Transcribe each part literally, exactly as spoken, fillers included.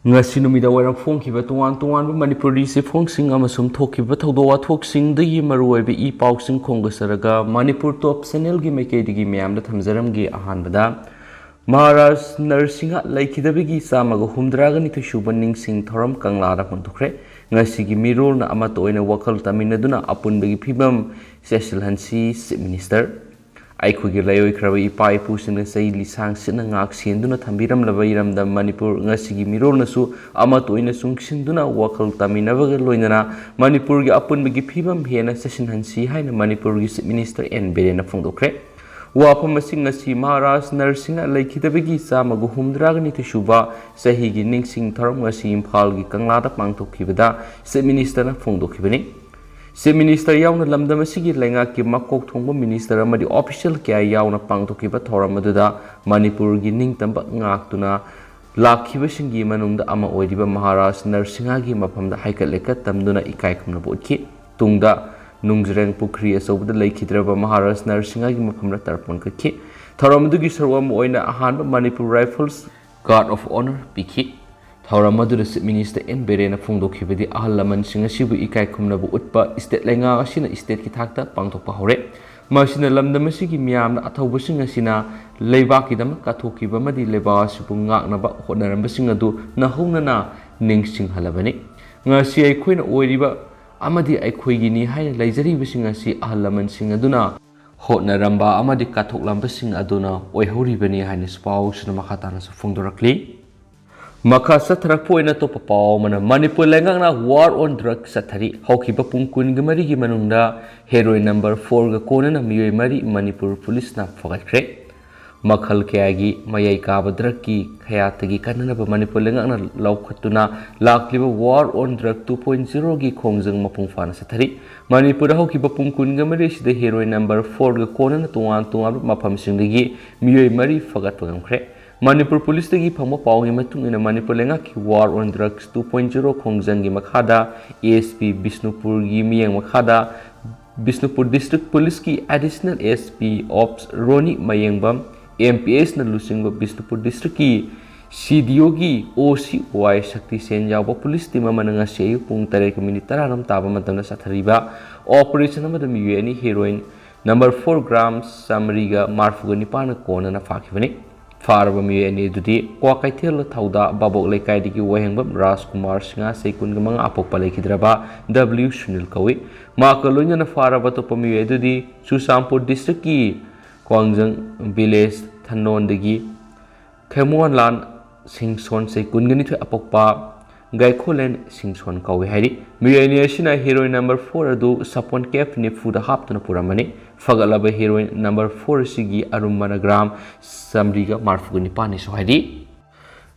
ꯉꯁꯤ ꯅꯨꯃꯤꯗꯥꯡ ꯋꯥꯏꯔꯝ ꯐꯣꯡꯈꯤꯕ ꯇꯣꯉꯥꯟ ꯇꯣꯉꯥꯟꯕ ꯃꯅꯤꯄꯨꯔꯤ ꯆꯦꯐꯣꯡꯁꯤꯡ ꯑꯃꯁꯨꯡ ꯊꯣꯛꯈꯤꯕ ꯊꯧꯗꯣꯛ ꯋꯥꯊꯣꯛꯁꯤꯡꯗꯒꯤ ꯃꯔꯨꯑꯣꯏꯕ ꯏ ꯄꯥꯎꯁꯤꯡ ꯈꯣꯝꯒꯠꯆꯔꯒ ꯃꯅꯤꯄꯨꯔ ꯇꯣꯞ ꯆꯦꯅꯦꯜꯒꯤ ꯃꯥꯏꯀꯩꯗꯒꯤ ꯃꯌꯥꯝꯗ ꯊꯝꯖꯔꯝꯒꯦ꯫ ꯑꯍꯥꯟꯕꯗ, ꯃꯍꯥꯔꯥꯖ ꯅꯔꯁꯤꯡꯍ ꯂꯩꯈꯤꯗꯕꯒꯤ ꯆꯥꯝꯃꯒ ꯍꯨꯝꯗ꯭ꯔꯥꯒ ꯅꯤꯊꯣꯏ ꯁꯨꯕ ꯅꯤꯡꯁꯤꯡ ꯊꯧꯔꯝ ꯀꯪꯂꯥꯗ ꯄꯥꯡꯊꯣꯛꯈ꯭ꯔꯦ꯫ ꯉꯁꯤꯒꯤ ꯃꯤꯔꯣꯜꯅ ꯑꯃꯠꯇ ꯑꯣꯏꯅ ꯋꯥꯈꯜ ꯇꯥꯃꯤꯟꯅꯗꯨꯅ ꯑꯄꯨꯟꯕꯒꯤ ꯐꯤꯕꯝ ꯆꯦꯠꯁꯤꯜꯍꯟꯁꯤ, ꯆꯤꯐ ꯃꯤꯅꯤꯁꯇꯔ꯫ ꯑꯩꯈꯣꯏꯒꯤ ꯂꯥꯏꯑꯣꯏꯈ꯭ꯔꯕ ꯏꯄꯥ ꯏꯄꯨꯁꯤꯡꯅ ꯆꯍꯤ ꯂꯤꯁꯥꯡ ꯁꯤꯠꯅ ꯉꯥꯛ ꯁꯦꯟꯗꯨꯅ ꯊꯝꯕꯤꯔꯝꯂꯕ ꯏꯔꯝꯗꯝ ꯃꯅꯤꯄꯨꯔ ꯉꯁꯤꯒꯤ ꯃꯤꯔꯣꯜꯅꯁꯨ ꯑꯃꯠꯇ ꯑꯣꯏꯅ ꯆꯨꯡꯁꯤꯟꯗꯨꯅ ꯋꯥꯈꯜ ꯇꯥꯃꯤꯟꯅꯕꯒ ꯂꯣꯏꯅꯅ ꯃꯅꯤꯄꯨꯔꯒꯤ ꯑꯄꯨꯟꯕꯒꯤ ꯐꯤꯕꯝ ꯍꯦꯟꯅ ꯆꯦꯠꯁꯤꯟꯍꯟꯁꯤ ꯍꯥꯏꯅ ꯃꯅꯤꯄꯨꯔꯒꯤ ꯆꯤꯐ ꯃꯤꯅꯤꯁꯇꯔ ꯑꯦꯟ ꯕꯤꯔꯦꯟꯅ ꯐꯣꯡꯗꯣꯛꯈ꯭ꯔꯦ꯫ ꯋꯥꯐꯝ ꯑꯁꯤ ꯉꯁꯤ ꯃꯍꯥꯔꯥꯖ ꯅꯔꯁꯤꯡꯍ ꯂꯩꯈꯤꯗꯕꯒꯤ ꯆꯥꯝꯃꯒ ꯍꯨꯝꯗ꯭ꯔꯥꯒ ꯅꯤꯊꯣꯏ ꯁꯨꯕ ꯆꯍꯤꯒꯤ ꯅꯤꯡꯁꯤꯡ ꯊꯧꯔꯝ ꯉꯁꯤ ꯏꯝꯐꯥꯜꯒꯤ ꯀꯪꯂꯥꯗ ꯄꯥꯡꯊꯣꯛꯈꯤꯕꯗ ꯆꯤꯐ ꯃꯤꯅꯤꯁꯇꯔꯅ ꯐꯣꯡꯗꯣꯛꯈꯤꯕꯅꯤ꯫ ꯆꯤꯐ ꯃꯤꯅꯤꯁꯇꯔ ꯌꯥꯎꯅ ꯂꯝꯗꯝ ꯑꯁꯤꯒꯤ ꯂꯩꯉꯥꯛꯀꯤ ꯃꯀꯣꯛ ꯊꯣꯡꯕ ꯃꯤꯅꯤꯁꯇꯔ ꯑꯃꯗꯤ ꯑꯣꯐꯤꯁꯤꯌꯦꯜ ꯀꯌꯥ ꯌꯥꯎꯅ ꯄꯥꯡꯊꯣꯛꯈꯤꯕ ꯊꯧꯔꯝ ꯑꯗꯨꯗ ꯃꯅꯤꯄꯨꯔꯒꯤ ꯅꯤꯡꯇꯝꯕ ꯉꯥꯛꯇꯨꯅ ꯂꯥꯛꯈꯤꯕꯁꯤꯡꯒꯤ ꯃꯅꯨꯡꯗ ꯑꯃ ꯑꯣꯏꯔꯤꯕ ꯃꯍꯥꯔꯥꯖ ꯅꯔꯁꯤꯡꯍꯒꯤ ꯃꯐꯝꯗ ꯍꯩꯀꯠ ꯂꯩꯀꯠ ꯇꯝꯗꯨꯅ ꯏꯀꯥꯏ ꯈꯨꯝꯅꯕ ꯎꯠꯈꯤ꯫ ꯇꯨꯡꯗ ꯅꯨꯡꯖ꯭ꯔꯦꯡ ꯄꯨꯈ꯭ꯔꯤ ꯑꯆꯧꯕꯗ ꯂꯩꯈꯤꯗ꯭ꯔꯕ ꯃꯍꯥꯔꯥꯖ ꯅꯔꯁꯤꯡꯍꯒꯤ ꯃꯐꯝꯗ ꯇꯔꯄꯣꯟ ꯀꯠꯈꯤ꯫ ꯊꯧꯔꯝ ꯑꯗꯨꯒꯤ ꯁꯔꯨꯛ ꯑꯃ ꯑꯣꯏꯅ ꯑꯍꯥꯟꯕ ꯃꯅꯤꯄꯨꯔ ꯔꯥꯏꯐꯜꯁ ꯒꯥꯔꯗ ꯑꯣꯐ ꯑꯣꯅꯔ ꯄꯤꯈꯤ꯫ ꯊꯧꯔꯝ ꯑꯗꯨꯗ ꯆꯤꯐ ꯃꯤꯅꯤꯁꯇꯔ ꯑꯦꯟ ꯕꯤꯔꯦꯟꯅ ꯐꯣꯡꯗꯣꯛꯈꯤꯕꯗꯤ ꯑꯍꯜ ꯂꯃꯟꯁꯤꯡ ꯑꯁꯤꯕꯨ ꯏꯀꯥꯏ ꯈꯨꯝꯅꯕ ꯎꯠꯄ ꯏꯁꯇꯦꯠ ꯂꯩꯉꯥꯛ ꯑꯁꯤꯅ ꯏꯁꯇꯦꯠꯀꯤ ꯊꯥꯛꯇ ꯄꯥꯡꯊꯣꯛꯄ ꯍꯧꯔꯦ꯫ ꯃꯁꯤꯅ ꯂꯝꯗꯝ ꯑꯁꯤꯒꯤ ꯃꯤꯌꯥꯝꯅ ꯑꯊꯧꯕꯁꯤꯡ ꯑꯁꯤꯅ ꯂꯩꯕꯥꯛꯀꯤꯗꯃꯛ ꯀꯠꯊꯣꯛꯈꯤꯕ ꯑꯃꯗꯤ ꯂꯩꯕꯥꯛ ꯑꯁꯤꯕꯨ ꯉꯥꯛꯅꯕ ꯍꯣꯠꯅꯔꯝꯕꯁꯤꯡ ꯑꯗꯨ ꯅꯧꯍꯧꯅꯅ ꯅꯤꯡꯁꯤꯡꯍꯜꯂꯕꯅꯤ꯫ ꯉꯁꯤ ꯑꯩꯈꯣꯏꯅ ꯑꯣꯏꯔꯤꯕ ꯑꯃꯗꯤ ꯑꯩꯈꯣꯏꯒꯤꯅꯤ ꯍꯥꯏꯅ ꯂꯩꯖꯔꯤꯕꯁꯤꯡ ꯑꯁꯤ ꯑꯍꯜ ꯂꯃꯟꯁꯤꯡ ꯑꯗꯨꯅ ꯍꯣꯠꯅꯔꯝꯕ ꯑꯃꯗꯤ ꯀꯠꯊꯣꯛꯂꯝꯕꯁꯤꯡ ꯑꯗꯨꯅ ꯑꯣꯏꯍꯧꯔꯤꯕꯅꯤ ꯍꯥꯏꯅꯁꯨ ꯄꯥꯎꯁꯤꯅ ꯃꯈꯥ ꯇꯥꯅꯁꯨ ꯐꯣꯡꯗꯣꯔꯛꯂꯤ꯫ ꯃꯈꯥ ꯆꯠꯊꯔꯛꯄ ꯑꯣꯏꯅ ꯑꯇꯣꯞꯄ ꯄꯥꯎ ꯑꯃꯅ, ꯃꯅꯤꯄꯨꯔ ꯂꯩꯉꯥꯛꯅ war on drugs ꯆꯠꯊꯔꯤ꯫ ꯍꯧꯈꯤꯕ ꯄꯨꯡ ꯀꯨꯟꯒ ꯃꯔꯤꯒꯤ ꯃꯅꯨꯡꯗ heroin number fourꯒ ꯀꯣꯟꯅꯅ ꯃꯤꯑꯣꯏ ꯃꯔꯤ ꯃꯅꯤꯄꯨꯔ ꯄꯨꯂꯤꯁꯅ ꯐꯥꯒꯠꯈ꯭ꯔꯦ꯫ ꯃꯈꯜ ꯀꯌꯥꯒꯤ ꯃꯌꯥꯏ ꯀꯥꯕ drugꯀꯤ ꯈꯌꯥꯠꯇꯒꯤ ꯀꯟꯅꯅꯕ ꯃꯅꯤꯄꯨꯔ ꯂꯩꯉꯥꯛꯅ ꯂꯧꯈꯠꯇꯨꯅ ꯂꯥꯛꯂꯤꯕ war on drug two point zeroꯒꯤ ꯈꯣꯡꯖꯪ ꯃꯄꯨꯡ ꯐꯥꯅ ꯆꯠꯊꯔꯤ꯫ ꯃꯅꯤꯄꯨꯔꯗ ꯍꯧꯈꯤꯕ ꯄꯨꯡ ꯀꯨꯟꯒ ꯃꯔꯤ ꯑꯁꯤꯗ heroin number fourꯒ ꯀꯣꯟꯅꯅ ꯇꯣꯉꯥꯟ ꯇꯣꯉꯥꯟꯕ ꯃꯐꯝꯁꯤꯡꯗꯒꯤ ꯃꯤꯑꯣꯏ ꯃꯔꯤ ꯐꯒꯠꯄ ꯉꯝꯈ꯭ꯔꯦ꯫ ꯃꯅꯤꯄꯨꯔ ꯄꯨꯂꯤꯁꯇꯒꯤ ꯐꯪꯕ ꯄꯥꯎꯒꯤ ꯃꯇꯨꯡ ꯏꯟꯅ, ꯃꯅꯤꯄꯨꯔ ꯂꯩꯉꯥꯛꯀꯤ war on drugs two point zero ꯈꯣꯡꯖꯪꯒꯤ ꯃꯈꯥꯗ ꯑꯦꯁ ꯄꯤ ꯕꯤꯁꯅꯨꯄꯨꯔꯒꯤ ꯃꯤꯠꯌꯦꯡ ꯃꯈꯥꯗ ꯕꯤꯁꯅꯨꯄꯨꯔ ꯗꯤꯁꯇ꯭ꯔꯤꯛ ꯄꯨꯂꯤꯁꯀꯤ additional S P ops Roni Mayengbam, M P ꯑꯦꯁꯅ ꯂꯨꯆꯤꯡꯕ ꯕꯤꯁꯅꯨꯄꯨꯔ ꯗꯤꯁꯇ꯭ꯔꯤꯛꯀꯤ ꯁꯤ ꯗꯤ ꯑꯣꯒꯤ ꯑꯣ ꯁꯤ ꯑꯣ ꯑꯥꯏ ꯁꯛꯇꯤꯁꯦꯟ ꯌꯥꯎꯕ ꯄꯨꯂꯤꯁ ꯇꯤꯝ ꯑꯃꯅ ꯉꯁꯤ ꯑꯌꯨꯛ ꯄꯨꯡ ꯇꯔꯦꯠꯀ ꯃꯤꯅꯤꯠ ꯇꯔꯥꯔꯣꯝ ꯇꯥꯕ ꯃꯇꯝꯗ ꯆꯠꯊꯔꯤꯕ ꯑꯣꯄꯔꯦꯁꯟ ꯑꯃꯗ ꯃꯤꯑꯣꯏ ꯑꯅꯤ ꯍꯦꯔꯣꯏꯟ ꯅꯝꯕꯔ ꯐꯣꯔ ꯒ꯭ꯔꯥꯝ ꯆꯥꯃꯔꯤꯒ ꯃꯔꯤꯐꯨꯒ ꯅꯤꯄꯥꯟꯒ ꯀꯣꯟꯅꯅ ꯐꯥꯈꯤꯕꯅꯤ꯫ ꯐꯥꯔꯕ ꯃꯤꯑꯣꯏ ꯑꯅꯤ ꯑꯗꯨꯗꯤ ꯀ꯭ꯋꯥꯀꯩꯊꯦꯜ ꯊꯧꯗꯥ ꯚꯥꯕꯣꯛ ꯂꯩꯀꯥꯏꯗꯒꯤ ꯋꯥꯍꯦꯡꯕꯝ ꯔꯥꯖꯀꯨꯃꯥꯔ, ꯁꯤꯡꯉꯥ ꯆꯍꯤ ꯀꯨꯟꯒ ꯃꯉꯥ, ꯑꯄꯣꯛꯄ ꯂꯩꯈꯤꯗ꯭ꯔꯕ ꯗꯕ꯭ꯂꯤꯎ ꯁꯨꯅꯤꯜ ꯀꯧꯏ꯫ ꯃꯍꯥꯛꯀ ꯂꯣꯏꯅꯅ ꯐꯥꯔꯕ ꯑꯇꯣꯞꯄ ꯃꯤꯑꯣꯏ ꯑꯗꯨꯗꯤ ꯆꯨꯔꯆꯥꯟꯄꯨꯔ ꯗꯤꯁꯇ꯭ꯔꯤꯛꯀꯤ ꯀ꯭ꯋꯥꯡꯖꯪ ꯚꯤꯂꯦꯖ ꯊꯟꯅꯣꯟꯗꯒꯤ ꯈꯦꯃꯣꯟꯂꯥꯟ ꯁꯤꯡꯁꯣꯟ, ꯆꯍꯤ ꯀꯨꯟꯒ ꯅꯤꯊꯣꯏ, ꯑꯄꯣꯛꯄ ꯒꯥꯏꯈꯣꯂꯦꯟ ꯁꯤꯡꯁꯣꯟ ꯀꯧꯏ ꯍꯥꯏꯔꯤ꯫ ꯃꯤꯑꯣꯏ ꯑꯅꯤ ꯑꯁꯤꯅ ꯍꯦꯔꯣꯏꯟ ꯅꯝꯕꯔ ꯐꯣꯔ ꯑꯗꯨ ꯁꯥꯄꯣꯟ ꯀꯦꯐ ꯅꯤꯐꯨꯗ ꯍꯥꯞꯇꯨꯅ ꯄꯨꯔꯝꯕꯅꯤ꯫ ꯐꯒꯠꯂꯕ ꯍꯦꯔꯣꯏꯟ ꯅꯝꯕꯔ ꯐꯣꯔ ꯑꯁꯤꯒꯤ ꯑꯔꯨꯝꯕꯅ ꯒ꯭ꯔꯥꯝ ꯆꯥꯃꯔꯤꯒ ꯃꯔꯤꯐꯨꯒ ꯅꯤꯄꯥꯟꯅꯤꯁꯨ ꯍꯥꯏꯔꯤ꯫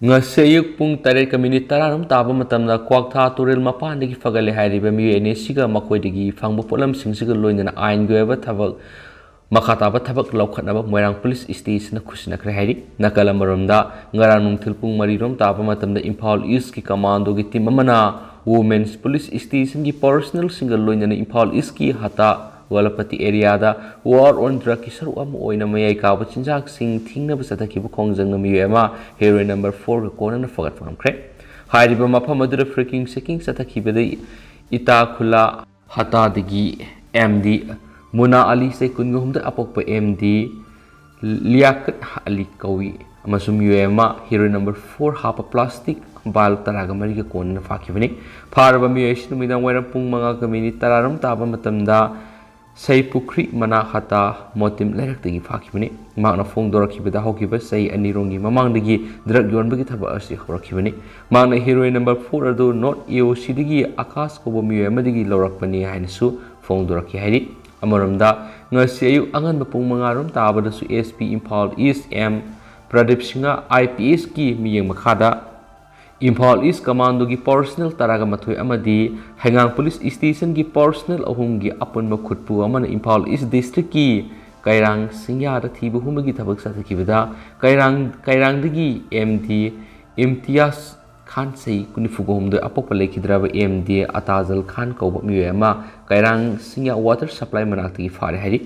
ꯉꯁꯤ ꯑꯌꯨꯛ ꯄꯨꯡ ꯇꯔꯦꯠꯀ ꯃꯤꯅꯤꯠ ꯇꯔꯥꯔꯣꯝ ꯇꯥꯕ ꯃꯇꯝꯗ ꯀ꯭ꯋꯥꯛꯊꯥ ꯇꯨꯔꯦꯜ ꯃꯄꯥꯟꯗꯒꯤ ꯐꯒꯠꯂꯦ ꯍꯥꯏꯔꯤꯕ ꯃꯤꯑꯣꯏ ꯑꯅꯤ ꯑꯁꯤꯒ ꯃꯈꯣꯏꯗꯒꯤ ꯐꯪꯕ ꯄꯣꯠꯂꯝꯁꯤꯡꯁꯤꯒ ꯂꯣꯏꯅꯅ ꯑꯥꯏꯟꯒꯤ ꯑꯣꯏꯕ ꯊꯕꯛ ꯃꯈꯥ ꯇꯥꯕ ꯊꯕꯛ ꯂꯧꯈꯠꯅꯕ ꯃꯣꯏꯔꯥꯡ ꯄꯨꯂꯤꯁ ꯁ꯭ꯇꯦꯁꯟꯗ ꯈꯨꯠꯁꯤꯟꯅꯈ꯭ꯔꯦ ꯍꯥꯏꯔꯤ꯫ ꯅꯥꯀꯜ ꯑꯃꯔꯣꯝꯗ, ꯉꯔꯥꯡ ꯅꯨꯡꯊꯤꯜ ꯄꯨꯡ ꯃꯔꯤꯔꯣꯝ ꯇꯥꯕ ꯃꯇꯝꯗ ꯏꯝꯐꯥꯜ ꯏꯁꯀꯤ ꯀꯃꯥꯟꯗꯣꯒꯤ ꯇꯤꯝ ꯑꯃꯅ ꯋꯨꯃꯦꯟꯁ ꯄꯨꯂꯤꯁ ꯁ꯭ꯇꯦꯁꯟꯒꯤ ꯄꯔꯁꯅꯦꯜꯁꯤꯡꯒ ꯂꯣꯏꯅꯅ ꯏꯝꯐꯥꯜ ꯏꯁꯀꯤ ꯍꯇꯥ ꯋꯥꯂꯄꯇꯤ ꯑꯦꯔꯤꯌꯥꯗ ꯋꯥꯔ ꯑꯣꯟ ꯗ꯭ꯔꯒꯀꯤ ꯁꯔꯨꯛ ꯑꯃ ꯑꯣꯏꯅ ꯃꯌꯥꯏ ꯀꯥꯕ ꯆꯤꯟꯖꯥꯛꯁꯤꯡ ꯊꯤꯡꯅꯕ ꯆꯠꯊꯈꯤꯕ ꯈꯣꯡꯖꯪꯅ ꯃꯤꯑꯣꯏ ꯑꯃ ꯍꯦꯔꯣꯏꯟ ꯅꯝꯕꯔ ꯐꯣꯔꯒ ꯀꯣꯟꯅꯅ ꯐꯒꯠꯄ ꯉꯝꯈ꯭ꯔꯦ꯫ ꯍꯥꯏꯔꯤꯕ ꯃꯐꯝ ꯑꯗꯨꯗ ꯐ꯭ꯔꯤꯀꯤꯡ ꯆꯦꯀꯤꯡ ꯆꯠꯊꯈꯤꯕꯗ ꯏꯇꯥ ꯈꯨꯂꯥ ꯍꯇꯥꯗꯒꯤ ꯑꯦꯝ ꯗꯤ ꯃꯨꯅꯥ ꯑꯂꯤ, ꯆꯍꯤ ꯀꯨꯟꯒ ꯍꯨꯝꯗꯣꯏ, ꯑꯄꯣꯛꯄ ꯑꯦꯝ ꯗꯤ ꯂꯤꯌꯥꯀꯠ ꯑꯂꯤ ꯀꯧꯏ ꯑꯃꯁꯨꯡ ꯃꯤꯑꯣꯏ ꯑꯃ ꯍꯦꯔꯣꯏꯟ ꯅꯝꯕꯔ ꯐꯣꯔ ꯍꯥꯞꯄ ꯄ꯭ꯂꯥꯁꯇꯤꯛ ꯕꯥꯏꯜ ꯇꯔꯥꯒ ꯃꯔꯤꯒ ꯀꯣꯟꯅꯅ ꯐꯥꯈꯤꯕꯅꯤ꯫ ꯐꯥꯔꯕ ꯃꯤꯑꯣꯏ ꯑꯁꯤ ꯅꯨꯃꯤꯗꯥꯡ ꯋꯥꯏꯔꯝ ꯄꯨꯡ ꯃꯉꯥꯒ ꯃꯤꯅꯤꯠ ꯇꯔꯥꯔꯣꯝ ꯇꯥꯕ ꯃꯇꯝꯗ ꯁꯩꯄꯨꯈ꯭ꯔꯤ ꯃꯅꯥꯛ ꯍꯇꯥ ꯃꯣꯇꯤꯝ ꯂꯩꯔꯛꯇꯒꯤ ꯐꯥꯈꯤꯕꯅꯤ꯫ ꯃꯍꯥꯛꯅ ꯐꯣꯡꯗꯣꯔꯛꯈꯤꯕꯗ ꯍꯧꯈꯤꯕ ꯆꯍꯤ ꯑꯅꯤ ꯔꯣꯝꯒꯤ ꯃꯃꯥꯡꯗꯒꯤ ꯗ꯭ꯔꯒ ꯌꯣꯟꯕꯒꯤ ꯊꯕꯛ ꯑꯁꯤ ꯍꯧꯔꯛꯈꯤꯕꯅꯤ꯫ ꯃꯍꯥꯛꯅ ꯍꯦꯔꯣꯏꯟ ꯅꯝꯕꯔ ꯐꯣꯔ ꯑꯗꯨ ꯅꯣꯔꯠ ꯑꯦ ꯑꯣ ꯁꯤꯗꯒꯤ ꯑꯀꯥꯁ ꯀꯧꯕ ꯃꯤꯑꯣꯏ ꯑꯃꯗꯒꯤ ꯂꯧꯔꯛꯄꯅꯤ ꯍꯥꯏꯅꯁꯨ ꯐꯣꯡꯗꯣꯔꯛꯈꯤ ꯍꯥꯏꯔꯤ꯫ ꯑꯃꯔꯣꯝꯗ, ꯉꯁꯤ ꯑꯌꯨꯛ ꯑꯉꯟꯕ ꯄꯨꯡ ꯃꯉꯥꯔꯣꯝ ꯇꯥꯕꯗꯁꯨ S P Imphal east M Pradip Singh I P ꯑꯦꯁꯀꯤ ꯃꯤꯠꯌꯦꯡ ꯃꯈꯥꯗ ꯏꯝꯐꯥꯜ ꯏꯁ ꯀꯃꯥꯟꯗꯣꯒꯤ ꯄꯔꯁꯅꯦꯜ ꯇꯔꯥꯒ ꯃꯥꯊꯣꯏ ꯑꯃꯗꯤ ꯍꯩꯉꯥꯡ ꯄꯨꯂꯤꯁ ꯁ꯭ꯇꯦꯁꯟꯒꯤ ꯄꯔꯁꯅꯦꯜ ꯑꯍꯨꯝꯒꯤ ꯑꯄꯨꯟꯕ ꯈꯨꯠꯄꯨ ꯑꯃꯅ ꯏꯝꯐꯥꯜ ꯏꯁ ꯗꯤꯁꯇ꯭ꯔꯤꯛꯀꯤ ꯀꯩꯔꯥꯡ ꯁꯤꯡꯌꯥꯗ ꯊꯤꯕ ꯍꯨꯝꯕꯒꯤ ꯊꯕꯛ ꯆꯠꯊꯈꯤꯕꯗ ꯀꯩꯔꯥꯡ, ꯀꯩꯔꯥꯡꯗꯒꯤ ꯑꯦꯝ ꯗꯤ ꯏꯝꯇꯤꯌꯥꯖ ꯈꯥꯟ, ꯆꯍꯤ ꯅꯤꯐꯨꯒ ꯍꯨꯝꯗꯣꯏ, ꯑꯄꯣꯛꯄ ꯂꯩꯈꯤꯗ꯭ꯔꯕ ꯑꯦꯝ ꯗꯤ ꯑꯇꯥꯖꯜ ꯈꯥꯟ ꯀꯧꯕ ꯃꯤꯑꯣꯏ ꯑꯃ ꯀꯩꯔꯥꯡ ꯁꯤꯡꯌꯥ ꯋꯥꯇꯔ ꯁꯄ꯭ꯂꯥꯏ ꯃꯅꯥꯛꯇꯒꯤ ꯐꯥꯔꯦ ꯍꯥꯏꯔꯤ꯫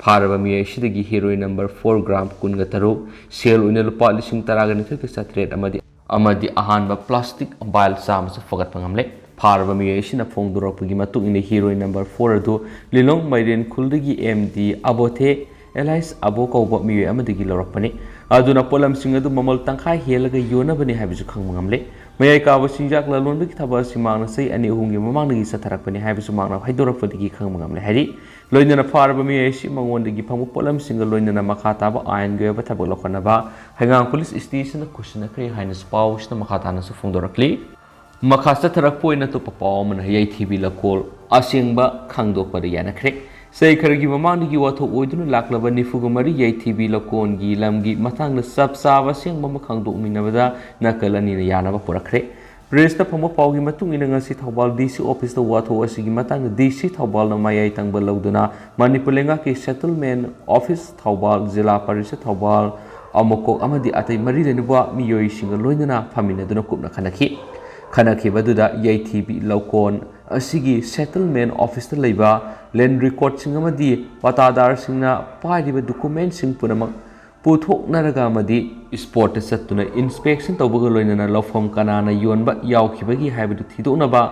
ꯐꯥꯔꯕ ꯃꯤꯑꯣꯏ ꯑꯁꯤꯗꯒꯤ heroin number four gram ꯀꯨꯟꯒ ꯇꯔꯨꯛ, ꯁꯦꯜ ꯑꯣꯏꯅ ꯂꯨꯄꯥ ꯂꯤꯁꯤꯡ ꯇꯔꯥꯒ ꯅꯤꯊꯣꯏꯒ ꯆꯥꯇ꯭ꯔꯦꯠ ꯑꯃꯗꯤ, ꯑꯃꯗꯤ ꯑꯍꯥꯟꯕ plastic vial ꯆꯥꯝꯃꯁꯨ ꯐꯒꯠꯄ ꯉꯝꯂꯦ꯫ ꯐꯥꯔꯕ ꯃꯤꯑꯣꯏ ꯑꯁꯤꯅ ꯐꯣꯡꯗꯣꯔꯛꯄꯒꯤ ꯃꯇꯨꯡ ꯏꯟꯅ heroin number four ꯑꯗꯨ ꯂꯤꯂꯣꯡ ꯃꯥꯏꯔꯦꯟ ꯈꯨꯜꯗꯒꯤ M D ꯑꯕꯣꯊꯦ alias ꯑꯕꯣ ꯀꯧꯕ ꯃꯤꯑꯣꯏ ꯑꯃꯗꯒꯤ ꯂꯧꯔꯛꯄꯅꯤ꯫ ꯑꯗꯨꯅ ꯄꯣꯠꯂꯝꯁꯤꯡ ꯑꯗꯨ ꯃꯃꯜ ꯇꯪꯈꯥꯏ ꯍꯦꯜꯂꯒ ꯌꯣꯟꯅꯕꯅꯤ ꯍꯥꯏꯕꯁꯨ ꯈꯪꯕ ꯉꯝꯂꯦ꯫ ꯃꯌꯥꯏ ꯀꯥꯕ ꯆꯤꯟꯖꯥꯛ ꯂꯂꯣꯟꯕꯒꯤ ꯊꯕꯛ ꯑꯁꯤ ꯃꯍꯥꯛꯅ ꯆꯍꯤ ꯑꯅꯤ ꯑꯍꯨꯝꯒꯤ ꯃꯃꯥꯡꯗꯒꯤ ꯆꯠꯊꯔꯛꯄꯅꯤ ꯍꯥꯏꯕꯁꯨ ꯃꯍꯥꯛꯅ ꯍꯥꯏꯗꯣꯔꯛꯄꯗꯒꯤ ꯈꯪꯕ ꯉꯝꯂꯦ ꯍꯥꯏꯔꯤ꯫ ꯂꯣꯏꯅꯅ ꯐꯥꯔꯕ ꯃꯤꯑꯣꯏ ꯑꯁꯤ ꯃꯉꯣꯟꯗꯒꯤ ꯐꯪꯕ ꯄꯣꯠꯂꯝꯁꯤꯡꯒ ꯂꯣꯏꯅꯅ ꯃꯈꯥ ꯇꯥꯕ ꯑꯥꯏꯟꯒꯤ ꯑꯣꯏꯕ ꯊꯕꯛ ꯂꯧꯈꯠꯅꯕ ꯍꯩꯉꯥꯡ ꯄꯨꯂꯤꯁ ꯁ꯭ꯇꯦꯁꯟꯗ ꯈꯨꯠꯁꯤꯟꯅꯈ꯭ꯔꯦ ꯍꯥꯏꯅꯁꯨ ꯄꯥꯎꯁꯤꯅ ꯃꯈꯥ ꯇꯥꯅꯁꯨ ꯐꯣꯡꯗꯣꯔꯛꯂꯤ꯫ ꯃꯈꯥ ꯆꯠꯊꯔꯛꯄ ꯑꯣꯏꯅ ꯑꯇꯣꯞꯄ ꯄꯥꯎ ꯑꯃꯅ ꯌꯩꯊꯤꯕꯤ ꯂꯧꯀꯣꯜ ꯑꯁꯦꯡꯕ ꯈꯪꯗꯣꯛꯄꯗ ꯌꯥꯅꯈ꯭ꯔꯦ꯫ ꯆꯍꯤ ꯈꯔꯒꯤ ꯃꯃꯥꯡꯗꯒꯤ ꯋꯥꯊꯣꯛ ꯑꯣꯏꯗꯨꯅ ꯂꯥꯛꯂꯕ ꯅꯤꯐꯨꯒ ꯃꯔꯤ ꯌꯩꯊꯤꯕꯤ ꯂꯧꯀꯣꯟꯒꯤ ꯂꯝꯒꯤ ꯃꯇꯥꯡꯗ ꯆꯞ ꯆꯥꯕ ꯑꯁꯦꯡꯕ ꯑꯃ ꯈꯪꯗꯣꯛꯃꯤꯟꯅꯕꯗ ꯅꯥꯀꯜ ꯑꯅꯤꯅ ꯌꯥꯅꯕ ꯄꯨꯔꯛꯈ꯭ꯔꯦ꯫ ꯄ꯭ꯔꯦꯁꯇ ꯐꯪꯕ ꯄꯥꯎꯒꯤ ꯃꯇꯨꯡ ꯏꯟꯅ ꯉꯁꯤ ꯊꯧꯕꯥꯜ D C officeꯇ ꯋꯥꯊꯣꯛ ꯑꯁꯤꯒꯤ ꯃꯇꯥꯡꯗ D C ꯊꯧꯕꯥꯜꯅ ꯃꯌꯥꯏ ꯇꯪꯕ ꯂꯧꯗꯨꯅ ꯃꯅꯤꯄꯨꯔ ꯂꯩꯉꯥꯛꯀꯤ settlement office ꯊꯧꯕꯥꯜ, ꯖꯤꯂꯥ ꯄꯔꯤꯁꯠ ꯊꯧꯕꯥꯜ, ꯑꯃꯣꯀꯣꯛ ꯑꯃꯗꯤ ꯑꯇꯩ ꯃꯔꯤ ꯂꯩꯅꯕ ꯃꯤꯑꯣꯏꯁꯤꯡꯒ ꯂꯣꯏꯅꯅ ꯐꯝꯃꯤꯟꯅꯗꯨꯅ ꯀꯨꯞꯅ ꯈꯟꯅꯈꯤ꯫ ꯈꯟꯅꯈꯤꯕꯗꯨꯗ ꯌꯩꯊꯤꯕꯤ ꯂꯧꯀꯣꯟ ꯑꯁꯤꯒꯤ settlement officeꯇ ꯂꯩꯕ land recordꯁꯤꯡ ꯑꯃꯗꯤ ꯄꯇꯥꯗꯥꯔꯁꯤꯡꯅ ꯄꯥꯏꯔꯤꯕ documentꯁꯤꯡ ꯄꯨꯝꯅꯃꯛ ꯄꯨꯊꯣꯛꯅꯔꯒ ꯑꯃꯗꯤ spotꯇ ꯆꯠꯇꯨꯅ inspection ꯇꯧꯕꯒ ꯂꯣꯏꯅꯅ ꯂꯧꯐꯝ ꯀꯅꯥꯅ ꯌꯣꯟꯕ ꯌꯥꯎꯈꯤꯕꯒꯦ ꯍꯥꯏꯕꯗꯨ ꯊꯤꯗꯣꯛꯅꯕ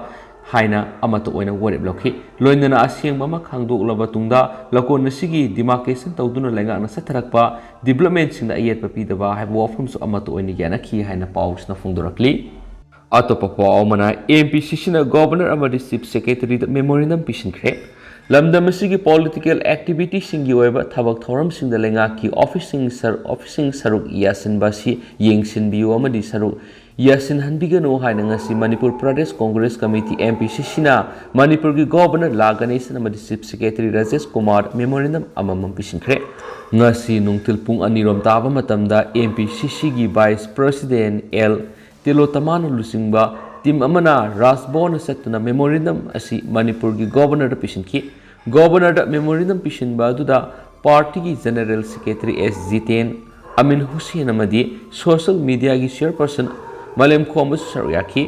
ꯍꯥꯏꯅ ꯑꯃꯠꯇ ꯑꯣꯏꯅ ꯋꯥꯔꯦꯞ ꯂꯧꯈꯤ꯫ ꯂꯣꯏꯅꯅ ꯑꯁꯦꯡꯕ ꯑꯃ ꯈꯪꯗꯣꯛꯂꯕ ꯇꯨꯡꯗ ꯂꯧꯀꯣꯟ ꯑꯁꯤꯒꯤ demarcation ꯇꯧꯗꯨꯅ ꯂꯩꯉꯥꯛꯅ ꯆꯠꯊꯔꯛꯄ developmentꯁꯤꯡꯗ ꯑꯌꯦꯠꯄ ꯄꯤꯗꯕ ꯍꯥꯏꯕ ꯋꯥꯐꯝꯁꯨ ꯑꯃꯠꯇ ꯑꯣꯏꯅ ꯌꯥꯅꯈꯤ ꯍꯥꯏꯅ ꯄꯥꯎꯁꯤꯅ ꯐꯣꯡꯗꯣꯔꯛꯂꯤ꯫ ꯑꯇꯣꯞꯄ ꯄꯥꯎ ꯑꯃꯅ, M P C Cꯅ Governor ꯑꯃꯗꯤ Chief Secretaryꯗ memorandum ꯄꯤꯁꯤꯟꯈ꯭ꯔꯦ꯫ ꯂꯝꯗꯝ ꯑꯁꯤꯒꯤ political activityꯁꯤꯡꯒꯤ ꯑꯣꯏꯕ ꯊꯕꯛ ꯊꯧꯔꯝꯁꯤꯡꯗ ꯂꯩꯉꯥꯛꯀꯤ officeꯁꯤꯡ ꯁꯔ-, officeꯁꯤꯡ ꯁꯔꯨꯛ ꯌꯥꯁꯤꯟꯕ ꯑꯁꯤ ꯌꯦꯡꯁꯤꯟꯕꯤꯌꯨ ꯑꯃꯗꯤ ꯁꯔꯨꯛ ꯌꯥꯁꯤꯟꯍꯟꯕꯤꯒꯅꯨ ꯍꯥꯏꯅ ꯉꯁꯤ Manipur Pradesh Congress Committee, M P C Cꯅ ꯃꯅꯤꯄꯨꯔꯒꯤ Governor ꯂꯥ ꯒꯅꯦꯁꯟ ꯑꯃꯗꯤ Chief Secretary Rajesh Kumar memorandum ꯑꯃꯃꯝ ꯄꯤꯁꯤꯟꯈ꯭ꯔꯦ꯫ ꯉꯁꯤ ꯅꯨꯡꯊꯤꯜ ꯄꯨꯡ ꯑꯅꯤꯔꯣꯝ ꯇꯥꯕ ꯃꯇꯝꯗ M P C Cꯒꯤ Vice President L ꯇꯤꯂꯣꯇꯃꯥꯅ ꯂꯨꯆꯤꯡꯕ team ꯑꯃꯅ ꯔꯥꯖꯚꯕꯟꯗ ꯆꯠꯇꯨꯅ memorandum ꯑꯁꯤ ꯃꯅꯤꯄꯨꯔꯒꯤ Governorꯗ ꯄꯤꯁꯤꯟꯈꯤ꯫ Governorꯗ memorandum ꯄꯤꯁꯤꯟꯕ ꯑꯗꯨꯗ partyꯒꯤ General Secretary S Jiten, ꯑꯃꯤꯟ Hussain ꯑꯃꯗꯤ social mediaꯒꯤ chairperson ꯃꯥꯂꯦꯝꯈꯣꯝꯕꯁꯨ ꯁꯔꯨꯛ ꯌꯥꯈꯤ꯫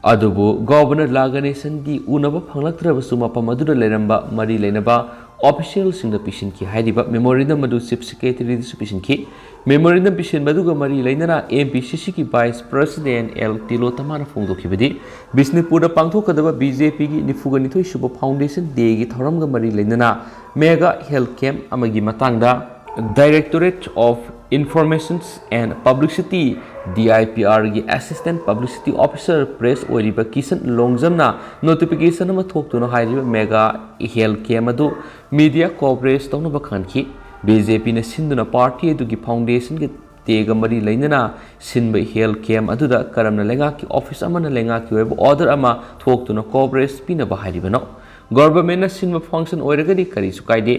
ꯑꯗꯨꯕꯨ Governor ꯂꯥ ꯒꯅꯦꯁꯟꯒꯤ ꯎꯅꯕ ꯐꯪꯂꯛꯇ꯭ꯔꯕꯁꯨ ꯃꯐꯝ ꯑꯗꯨꯗ ꯂꯩꯔꯝꯕ ꯃꯔꯤ ꯂꯩꯅꯕ ꯑꯣꯐꯤꯁꯤꯌꯦꯜꯁꯤꯡꯗ ꯄꯤꯁꯤꯟꯈꯤ꯫ ꯍꯥꯏꯔꯤꯕ ꯃꯦꯃꯣꯔꯦꯟꯗꯝ ꯑꯗꯨ ꯆꯤꯐ ꯁꯦꯀ꯭ꯔꯦꯇꯔꯤꯗꯁꯨ ꯄꯤꯁꯤꯟꯈꯤ꯫ ꯃꯦꯃꯣꯔꯦꯟꯗꯝ ꯄꯤꯁꯤꯟꯕ ꯑꯗꯨꯒ ꯃꯔꯤ ꯂꯩꯅꯅ ꯑꯦꯝ ꯄꯤ ꯁꯤ ꯁꯤꯒꯤ ꯚꯥꯏꯁ ꯄ꯭ꯔꯁꯤꯗꯦꯟ ꯑꯦꯜ ꯇꯤꯂꯣꯇꯃꯥꯅ ꯐꯣꯡꯗꯣꯛꯈꯤꯕꯗꯤ, ꯕꯤꯁꯅꯨꯄꯨꯔꯗ ꯄꯥꯡꯊꯣꯛꯀꯗꯕ ꯕꯤ ꯖꯦ ꯄꯤꯒꯤ ꯅꯤꯐꯨꯒ ꯅꯤꯊꯣꯏ ꯁꯨꯕ ꯐꯥꯎꯟꯗꯦꯁꯟ ꯗꯦꯒꯤ ꯊꯧꯔꯝꯒ ꯃꯔꯤ ꯂꯩꯅꯅ ꯃꯦꯒꯥ ꯍꯦꯜꯊ ꯀꯦꯝꯞ ꯑꯃꯒꯤ ꯃꯇꯥꯡꯗ Directorate of Informations and Publicity, D I P ꯑꯥꯔꯒꯤ ꯑꯦꯁꯤꯁꯇꯦꯟ ꯄꯕ꯭ꯂꯤꯁꯤꯇꯤ ꯑꯣꯐꯤꯁꯔ ꯄ꯭ꯔꯦꯁ ꯑꯣꯏꯔꯤꯕ ꯀꯤꯁꯟ ꯂꯣꯡꯖꯝꯅ ꯅꯣꯇꯤꯐꯤꯀꯦꯁꯟ ꯑꯃ ꯊꯣꯛꯇꯨꯅ ꯍꯥꯏꯔꯤꯕ ꯃꯦꯒꯥ ꯍꯦꯜꯊ ꯀꯦꯝꯞ ꯑꯗꯨ ꯃꯤꯗꯤꯌꯥ ꯀꯣꯚꯔꯦꯖ ꯇꯧꯅꯕ ꯈꯪꯍꯟꯈꯤ꯫ ꯕꯤ ꯖꯦ ꯄꯤꯅ ꯁꯤꯟꯗꯨꯅ ꯄꯥꯔꯇꯤ ꯑꯗꯨꯒꯤ ꯐꯥꯎꯟꯗꯦꯁꯟꯒꯤ ꯗꯦꯒ ꯃꯔꯤ ꯂꯩꯅꯅ ꯁꯤꯟꯕ ꯍꯦꯜꯊ ꯀꯦꯝꯞ ꯑꯗꯨꯗ ꯀꯔꯝꯅ ꯂꯩꯉꯥꯛꯀꯤ ꯑꯣꯐꯤꯁ ꯑꯃꯅ ꯂꯩꯉꯥꯛꯀꯤ ꯑꯣꯏꯕ ꯑꯣꯔꯗꯔ ꯑꯃ ꯊꯣꯛꯇꯨꯅ ꯀꯣꯚꯔꯦꯖ ꯄꯤꯅꯕ ꯍꯥꯏꯔꯤꯕꯅꯣ? ꯒꯣꯚꯔꯟꯃꯦꯟꯠꯅ ꯁꯤꯟꯕ ꯐꯪꯁꯟ ꯑꯣꯏꯔꯒꯗꯤ ꯀꯔꯤꯁꯨ ꯀꯥꯏꯗꯦ꯫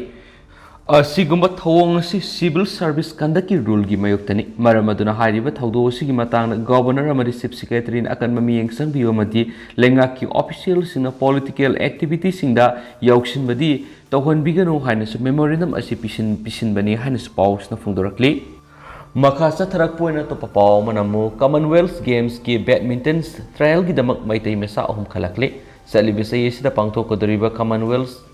ꯑꯁꯤꯒꯨꯝꯕ ꯊꯧꯑꯣꯡ ꯑꯁꯤ ꯁꯤꯚꯤꯜ ꯁꯔꯚꯤꯁ ꯀꯟꯗꯛꯀꯤ ꯔꯨꯜꯒꯤ ꯃꯥꯌꯣꯛꯇꯅꯤ꯫ ꯃꯔꯝ ꯑꯗꯨꯅ ꯍꯥꯏꯔꯤꯕ ꯊꯧꯗꯣꯛ ꯑꯁꯤꯒꯤ ꯃꯇꯥꯡꯗ ꯒꯣꯚꯔꯅꯔ ꯑꯃꯗꯤ ꯆꯤꯐ ꯁꯦꯀ꯭ꯔꯦꯇꯔꯤꯅ ꯑꯀꯟꯕ ꯃꯤꯠꯌꯦꯡ ꯆꯪꯕꯤꯌꯨ ꯑꯃꯗꯤ ꯂꯩꯉꯥꯛꯀꯤ ꯑꯣꯐꯤꯁꯤꯌꯦꯜꯁꯤꯡꯅ ꯄꯣꯂꯤꯇꯤꯀꯦꯜ ꯑꯦꯛꯇꯤꯚꯤꯇꯤꯁꯤꯡꯗ ꯌꯥꯎꯁꯤꯟꯕꯗꯤ ꯇꯧꯍꯟꯕꯤꯒꯅꯨ ꯍꯥꯏꯅꯁꯨ ꯃꯦꯃꯣꯔꯦꯟꯗꯝ ꯑꯁꯤ ꯄꯤꯁꯤꯟ-, ꯄꯤꯁꯤꯟꯕꯅꯤ ꯍꯥꯏꯅꯁꯨ ꯄꯥꯎꯁꯤꯅ ꯐꯣꯡꯗꯣꯔꯛꯂꯤ꯫ ꯃꯈꯥ ꯆꯠꯊꯔꯛꯄ ꯑꯣꯏꯅ ꯑꯇꯣꯞꯄ ꯄꯥꯎ ꯑꯃꯅ ꯑꯃꯨꯛ ꯀꯃꯟꯋꯦꯜꯊ ꯒꯦꯝꯁꯀꯤ ꯕꯦꯗꯃꯤꯟꯇꯟ ꯇ꯭ꯔꯥꯌꯦꯜꯒꯤꯗꯃꯛ ꯃꯩꯇꯩ ꯃꯆꯥ ꯑꯍꯨꯝ ꯈꯜꯂꯛꯂꯤ꯫ ꯆꯠꯂꯤꯕ ꯆꯍꯤ ꯑꯁꯤꯗ ꯄꯥꯡꯊꯣꯛꯀꯗꯧꯔꯤꯕ ꯀꯃꯟꯋꯦꯜꯊ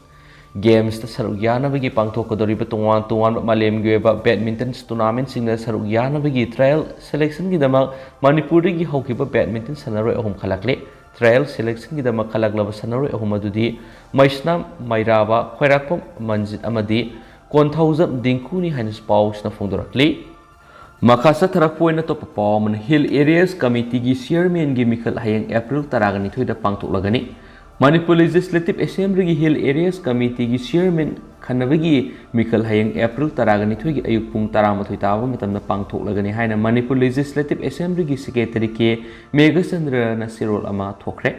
ꯒꯦꯝꯁꯇ ꯁꯔꯨꯛ ꯌꯥꯅꯕꯒꯤ ꯄꯥꯡꯊꯣꯛꯀꯗꯧꯔꯤꯕ ꯇꯣꯉꯥꯟ ꯇꯣꯉꯥꯟꯕ ꯃꯥꯂꯦꯝꯒꯤ ꯑꯣꯏꯕ ꯕꯦꯗꯃꯤꯟꯇꯟ ꯇꯣꯔꯅꯥꯃꯦꯟꯠꯁꯤꯡꯗ ꯁꯔꯨꯛ ꯌꯥꯅꯕꯒꯤ ꯇ꯭ꯔꯥꯌꯦꯜ ꯁꯦꯂꯦꯛꯁꯟꯒꯤꯗꯃꯛ ꯃꯅꯤꯄꯨꯔꯗꯒꯤ ꯍꯧꯈꯤꯕ ꯕꯦꯗꯃꯤꯟꯇꯟ ꯁꯥꯟꯅꯔꯣꯏ ꯑꯍꯨꯝ ꯈꯜꯂꯛꯂꯤ꯫ ꯇ꯭ꯔꯥꯌꯦꯜ ꯁꯦꯂꯦꯛꯁꯟꯒꯤꯗꯃꯛ ꯈꯜꯂꯛꯂꯕ ꯁꯥꯟꯅꯔꯣꯏ ꯑꯍꯨꯝ ꯑꯗꯨꯗꯤ ꯃꯩꯁꯅꯥꯝ ꯃꯩꯔꯥꯕ, ꯈ꯭ꯋꯥꯏꯔꯥꯛꯄꯝ ꯃꯟꯖꯤꯠ ꯑꯃꯗꯤ ꯀꯣꯟꯊꯧꯖꯝ ꯗꯤꯡꯀꯨꯅꯤ ꯍꯥꯏꯅꯁꯨ ꯄꯥꯎꯁꯤꯅ ꯐꯣꯡꯗꯣꯔꯛꯂꯤ꯫ ꯃꯈꯥ ꯆꯠꯊꯔꯛꯄ ꯑꯣꯏꯅ ꯑꯇꯣꯞꯄ ꯄꯥꯎ ꯑꯃꯅ, ꯍꯤꯜ ꯑꯦꯔꯤꯌꯥꯁ ꯀꯃꯤꯇꯤꯒꯤ ꯆꯤꯌꯔꯃꯦꯟꯒꯤ ꯃꯤꯈꯜ ꯍꯌꯦꯡ ꯑꯦꯄ꯭ꯔꯤꯜ ꯇꯔꯥꯒ ꯅꯤꯊꯣꯏꯗ ꯄꯥꯡꯊꯣꯛꯂꯒꯅꯤ꯫ ꯃꯅꯤꯄꯨꯔ ꯂꯦꯖꯤꯁꯂꯦꯇꯤꯚ ꯑꯦꯁꯦꯝꯕ꯭ꯂꯤꯒꯤ ꯍꯤꯜ ꯑꯦꯔꯤꯌꯥꯁ ꯀꯃꯤꯇꯤꯒꯤ ꯆꯤꯌꯔꯃꯦꯟ ꯈꯟꯅꯕꯒꯤ ꯃꯤꯈꯜ ꯍꯌꯦꯡ ꯑꯦꯄ꯭ꯔꯤꯜ ꯇꯔꯥꯒ ꯅꯤꯊꯣꯏꯒꯤ ꯑꯌꯨꯛ ꯄꯨꯡ ꯇꯔꯥꯃꯥꯊꯣꯏ ꯇꯥꯕ ꯃꯇꯝꯗ ꯄꯥꯡꯊꯣꯛꯂꯒꯅꯤ ꯍꯥꯏꯅ ꯃꯅꯤꯄꯨꯔ ꯂꯦꯖꯤꯁꯂꯦꯇꯤꯚ ꯑꯦꯁꯦꯝꯕ꯭ꯂꯤꯒꯤ ꯁꯦꯀ꯭ꯔꯦꯇꯔꯤ ꯀꯦ ꯃꯦꯘꯆꯟꯗ꯭ꯔꯅ ꯆꯦꯔꯣꯜ ꯑꯃ ꯊꯣꯛꯈ꯭ꯔꯦ꯫